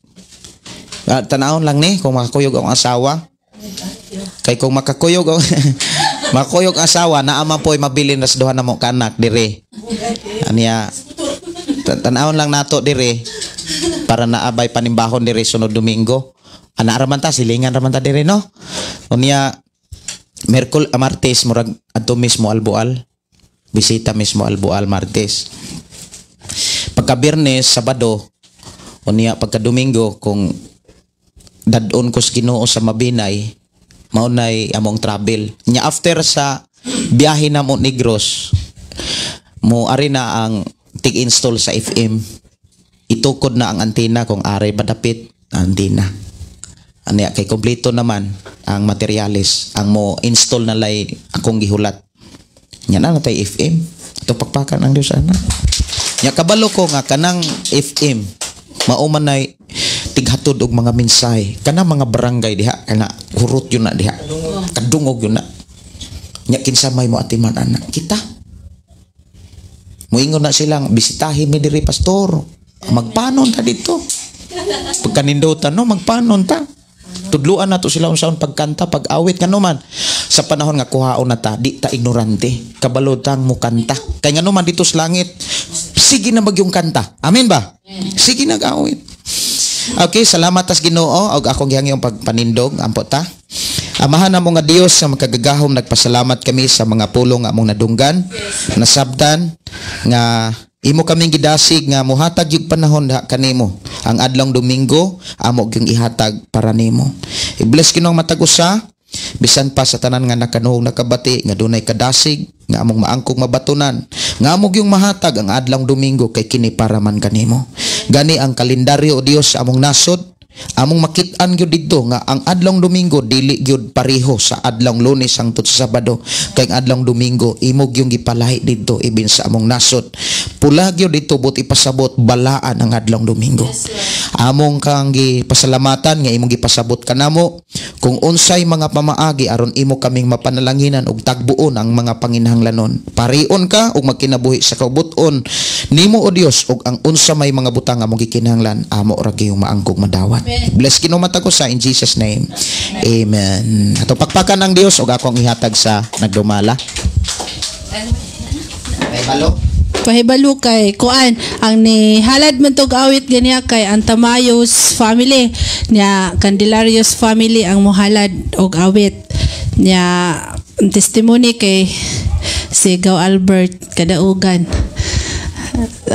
tanawon lang ni kung makakuyog ang asawa, kay kung makakuyog ang makakuyog ang asawa naa man po'y mabilin ras duha na mo kanak dire. Aniya, tanawon lang nato dire para naabay panimbahon dire sunod Domingo. Ana ra man ta, silingan ra man ta dire no. Unya Merkol, Martes, murag adto mismo Albual. Bisita mismo Albual Martes. Pagka Biyernes, Sabado, unya pagka Domingo, kung dadon ko sa Ginoo sa Mabinay, mao nay among travel. Nya after sa biyahe na mo Negros, mo ari na ang tig-install sa FM. Itukod na ang antenna kung ari badapit antenna. Anya kay kompleto naman ang materyales, ang mo install na lay akong gihulat. Nya na natay FM. Ito pakpakan ang Dios ana. Nya kabalo ko nga kanang FM mao man nay tighatod og mga mensahe kanang mga barangay diha, kana hurot yun na diha. Kadungog yun na. Nya kinsa may mo atiman ana kita. Moingon na silang bisitahin mi diri, pastor. Magpanon ta dito. Pagkanindutan no, magpanon ta. Tudluan nato sila unsaon pagkanta, pag-awit, ngano man sa panahon nga kuhaon na ta, di ta ignorante. Kabalo tang mukanta. Kay ngano man dito sa langit, sige na magyong kanta. Amen ba? Sige nag-awit. Okay, salamat tas Ginoo og akong gihangyo pagpanindog ampo ta. Amahan namo nga Dios nga makagagahom, nagpasalamat kami sa mga pulong nga among nadunggan, nasabtan nga imo kaming gidasig nga muhatag yung panahon ha kanimo. Ang adlong Domingo amo gyung ihatag para nimo. I-bless Ginoo ang matag usa bisan pa sa tanan nga nakanuhong nakabati nga dunay kadasig nga among maangkog mabatunan nga amo gyung mahatag ang adlong Domingo kay kini para man kanimo. Gani ang kalendaryo o Dios sa among nasod, among makit-an gyud didto nga ang adlong Domingo dili gyud pareho sa adlong Lunes hangtod sa Sabado, kay ang adlong Domingo imo gyung gipalahi didto ibin sa among nasod. Pula gyud didto but ipasabot balaan ang adlong Domingo. Among kang gipasalamatan nga imong gipasabot kanamo kung unsay mga pamaagi aron imo kaming mapanalanginan og tagbuon ang mga panginahanglanon. Parion ka og magkinabuhi sa kaubuton nimo o Dios, og ang unsa may mga butang among gikinahanglan amo ra gyud maangkog madawat. Bless Ginoo matag usa in Jesus name. Amen. Ato pakpakan ang Dios og akong ihatag sa nagdumala. May balo. Pahibalo kay kuan ang ni halad man tog awit ganiya kay ang Tamayos family niya, Candelarios family ang mohalad og awit niya. Ang testimony kay si Gaw Albert Kadaugan.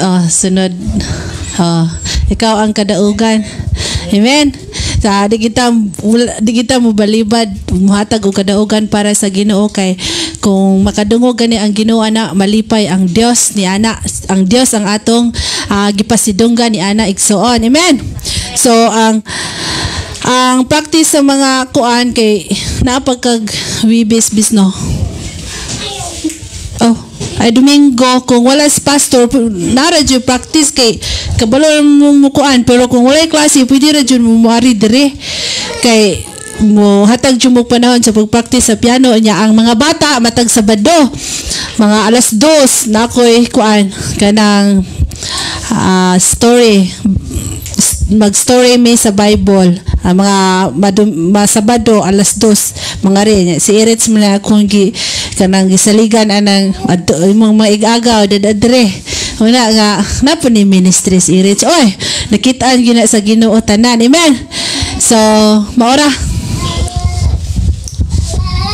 Oh, sunod. Oh, ikaw ang kadaugan. Amen. Sa di kita mo balibad muhatag og kadaugan para sa Ginoo, kay kung makadungog gani ang Ginoo ana, malipay ang Dios ni ana, ang Dios ang atong gipasidunggan ni ana igsuon. Amen. So ang practice sa mga kuan kay napagkag wibis bis no. Oh, ay Domingo kung wala si pastor nara jud practice kay kabalo mo mukuan, pero kung walay klase pwede ra jud mo moari dire kay mo hatag jud mo panahon sa pag-practice sa piano niya. Ang mga bata matag Sabado mga 2:00 na ako'y kuan kanang story, mag-story may sa Bible ang mga Sabado 2:00 mga rin si Erets mo na akong gi kanang gisaligan anang adto imong mga igagaw dadadre. Wala nga na po ni ministries i-reach. Oy, nakitaan gyud na sa Ginoo tanan. Amen. So, maora.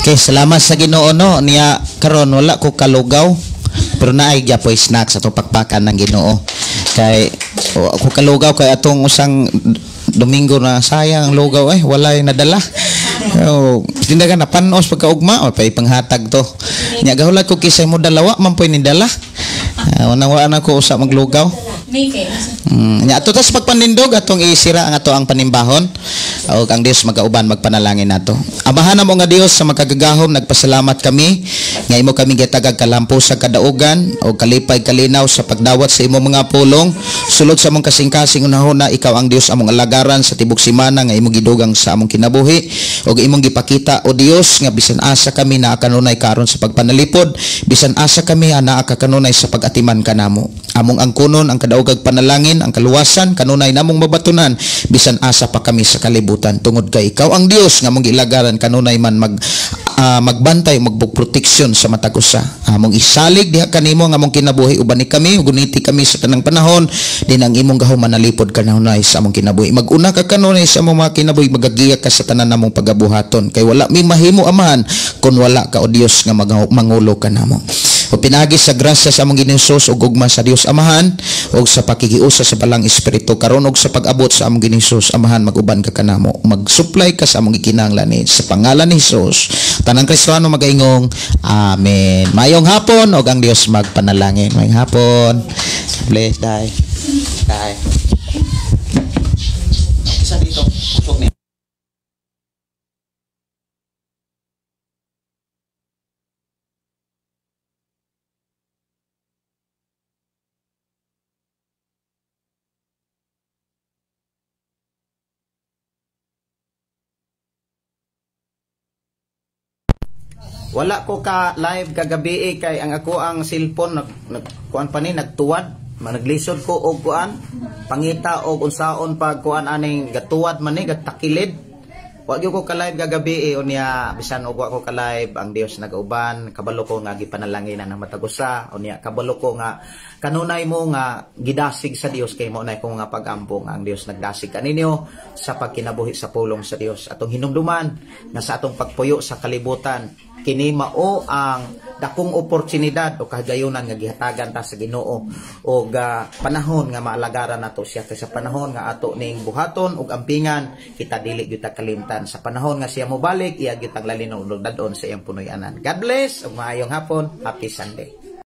Okay, salamat sa Ginoo no. Niya karon wala ko kalugaw. Pero naay gyapoy snacks atong pakpakan ng Ginoo. Kay ako kalugaw kay atong usang Domingo na sayang ang lugaw eh walay nadala. Oh, tindagan na panos pagkaugma o pay panghatag to. Nya gahulat ko kisay mo dalawa man poy ni dala. Unang wala na ko usa maglugaw. Nya ato tas pagpanindog atong isira ang ato ang panimbahon ug ang Dios magauban magpanalangin nato. Amahan namo nga Dios sa makagagahom, nagpasalamat kami nga imo kami gitagag kalampo sa kadaugan o kalipay kalinaw sa pagdawat sa imong mga pulong sulod sa among kasing-kasing unahona. Ikaw ang Dios among alagaran sa tibok simana nga imong gidugang sa among kinabuhi ug imong gipakita o Dios nga bisan asa kami naa kanunay karon sa pagpanalipod, bisan asa kami anaa ka kanunay sa pag-atiman kanamo. Among angkunon ang kadaogag panalangin, ang kaluwasan kanunay namong mabatunan bisan asa pa kami sa kalibutan, tungod kay ikaw ang Dios nga among gilagaran kanunay man magbantay magbog proteksyon sa matag usa. Among isalig diha kanimo ang among kinabuhi, uban ni kami ug guniti kami sa tanang panahon din ang imong gahom manalipod kanunay sa among kinabuhi. Maguna ka kanunay sa among mga kinabuhi, magagiya ka sa tanan namong pagabuhaton kay wala mi mahimo Amahan kun wala ka o Dios nga mangulo kanamo. O pinagi sa grasya sa among Ginoong Hesus ug ugma sa Dios Amahan ug sa pakikiusa sa Balang Espiritu karon ug sa pag-abot sa among Ginoong Hesus Amahan, mag-uban ka kanamo, mag-supply ka sa among gikinahanglan sa pangalan ni Hesus. Tanang Kristiyano magaingong amen. Mayong hapon ug ang Dios magpanalangin. Mayong hapon. Bless dai. Dai. Isa dito. Usog ni. Wala ko ka live kagabi kay ang ako ang cellphone nag kuan pa ni nagtuwad, naglisod ko og kuan pangita og unsaon pag kuan aning gatuwad man ni gatakilid. Wa gyud ko ka live kagabi unya bisan og wa ko ka live ang Dios nagauban, kabalo ko nga gipanalangin ang matag usa, unya kabalo ko nga kanunay mo nga gidasig sa Dios kay mo na ko nga pagampo nga ang Dios nagdasig kaninyo sa pagkinabuhi sa pulong sa Dios. Atong hinumduman nga sa atong pagpuyo sa kalibutan kini mao ang dakong oportunidad o kahigayunan nga gihatagan ta sa Ginoo og panahon nga maalagaran nato siya kay sa panahon nga ato ning buhaton ug ampingan kita dili gyud ta kalimtan sa panahon nga siya mobalik iya gyud tang lalinaw og dadon sa iyang punoy-anan. God bless ug maayong hapon. Happy Sunday.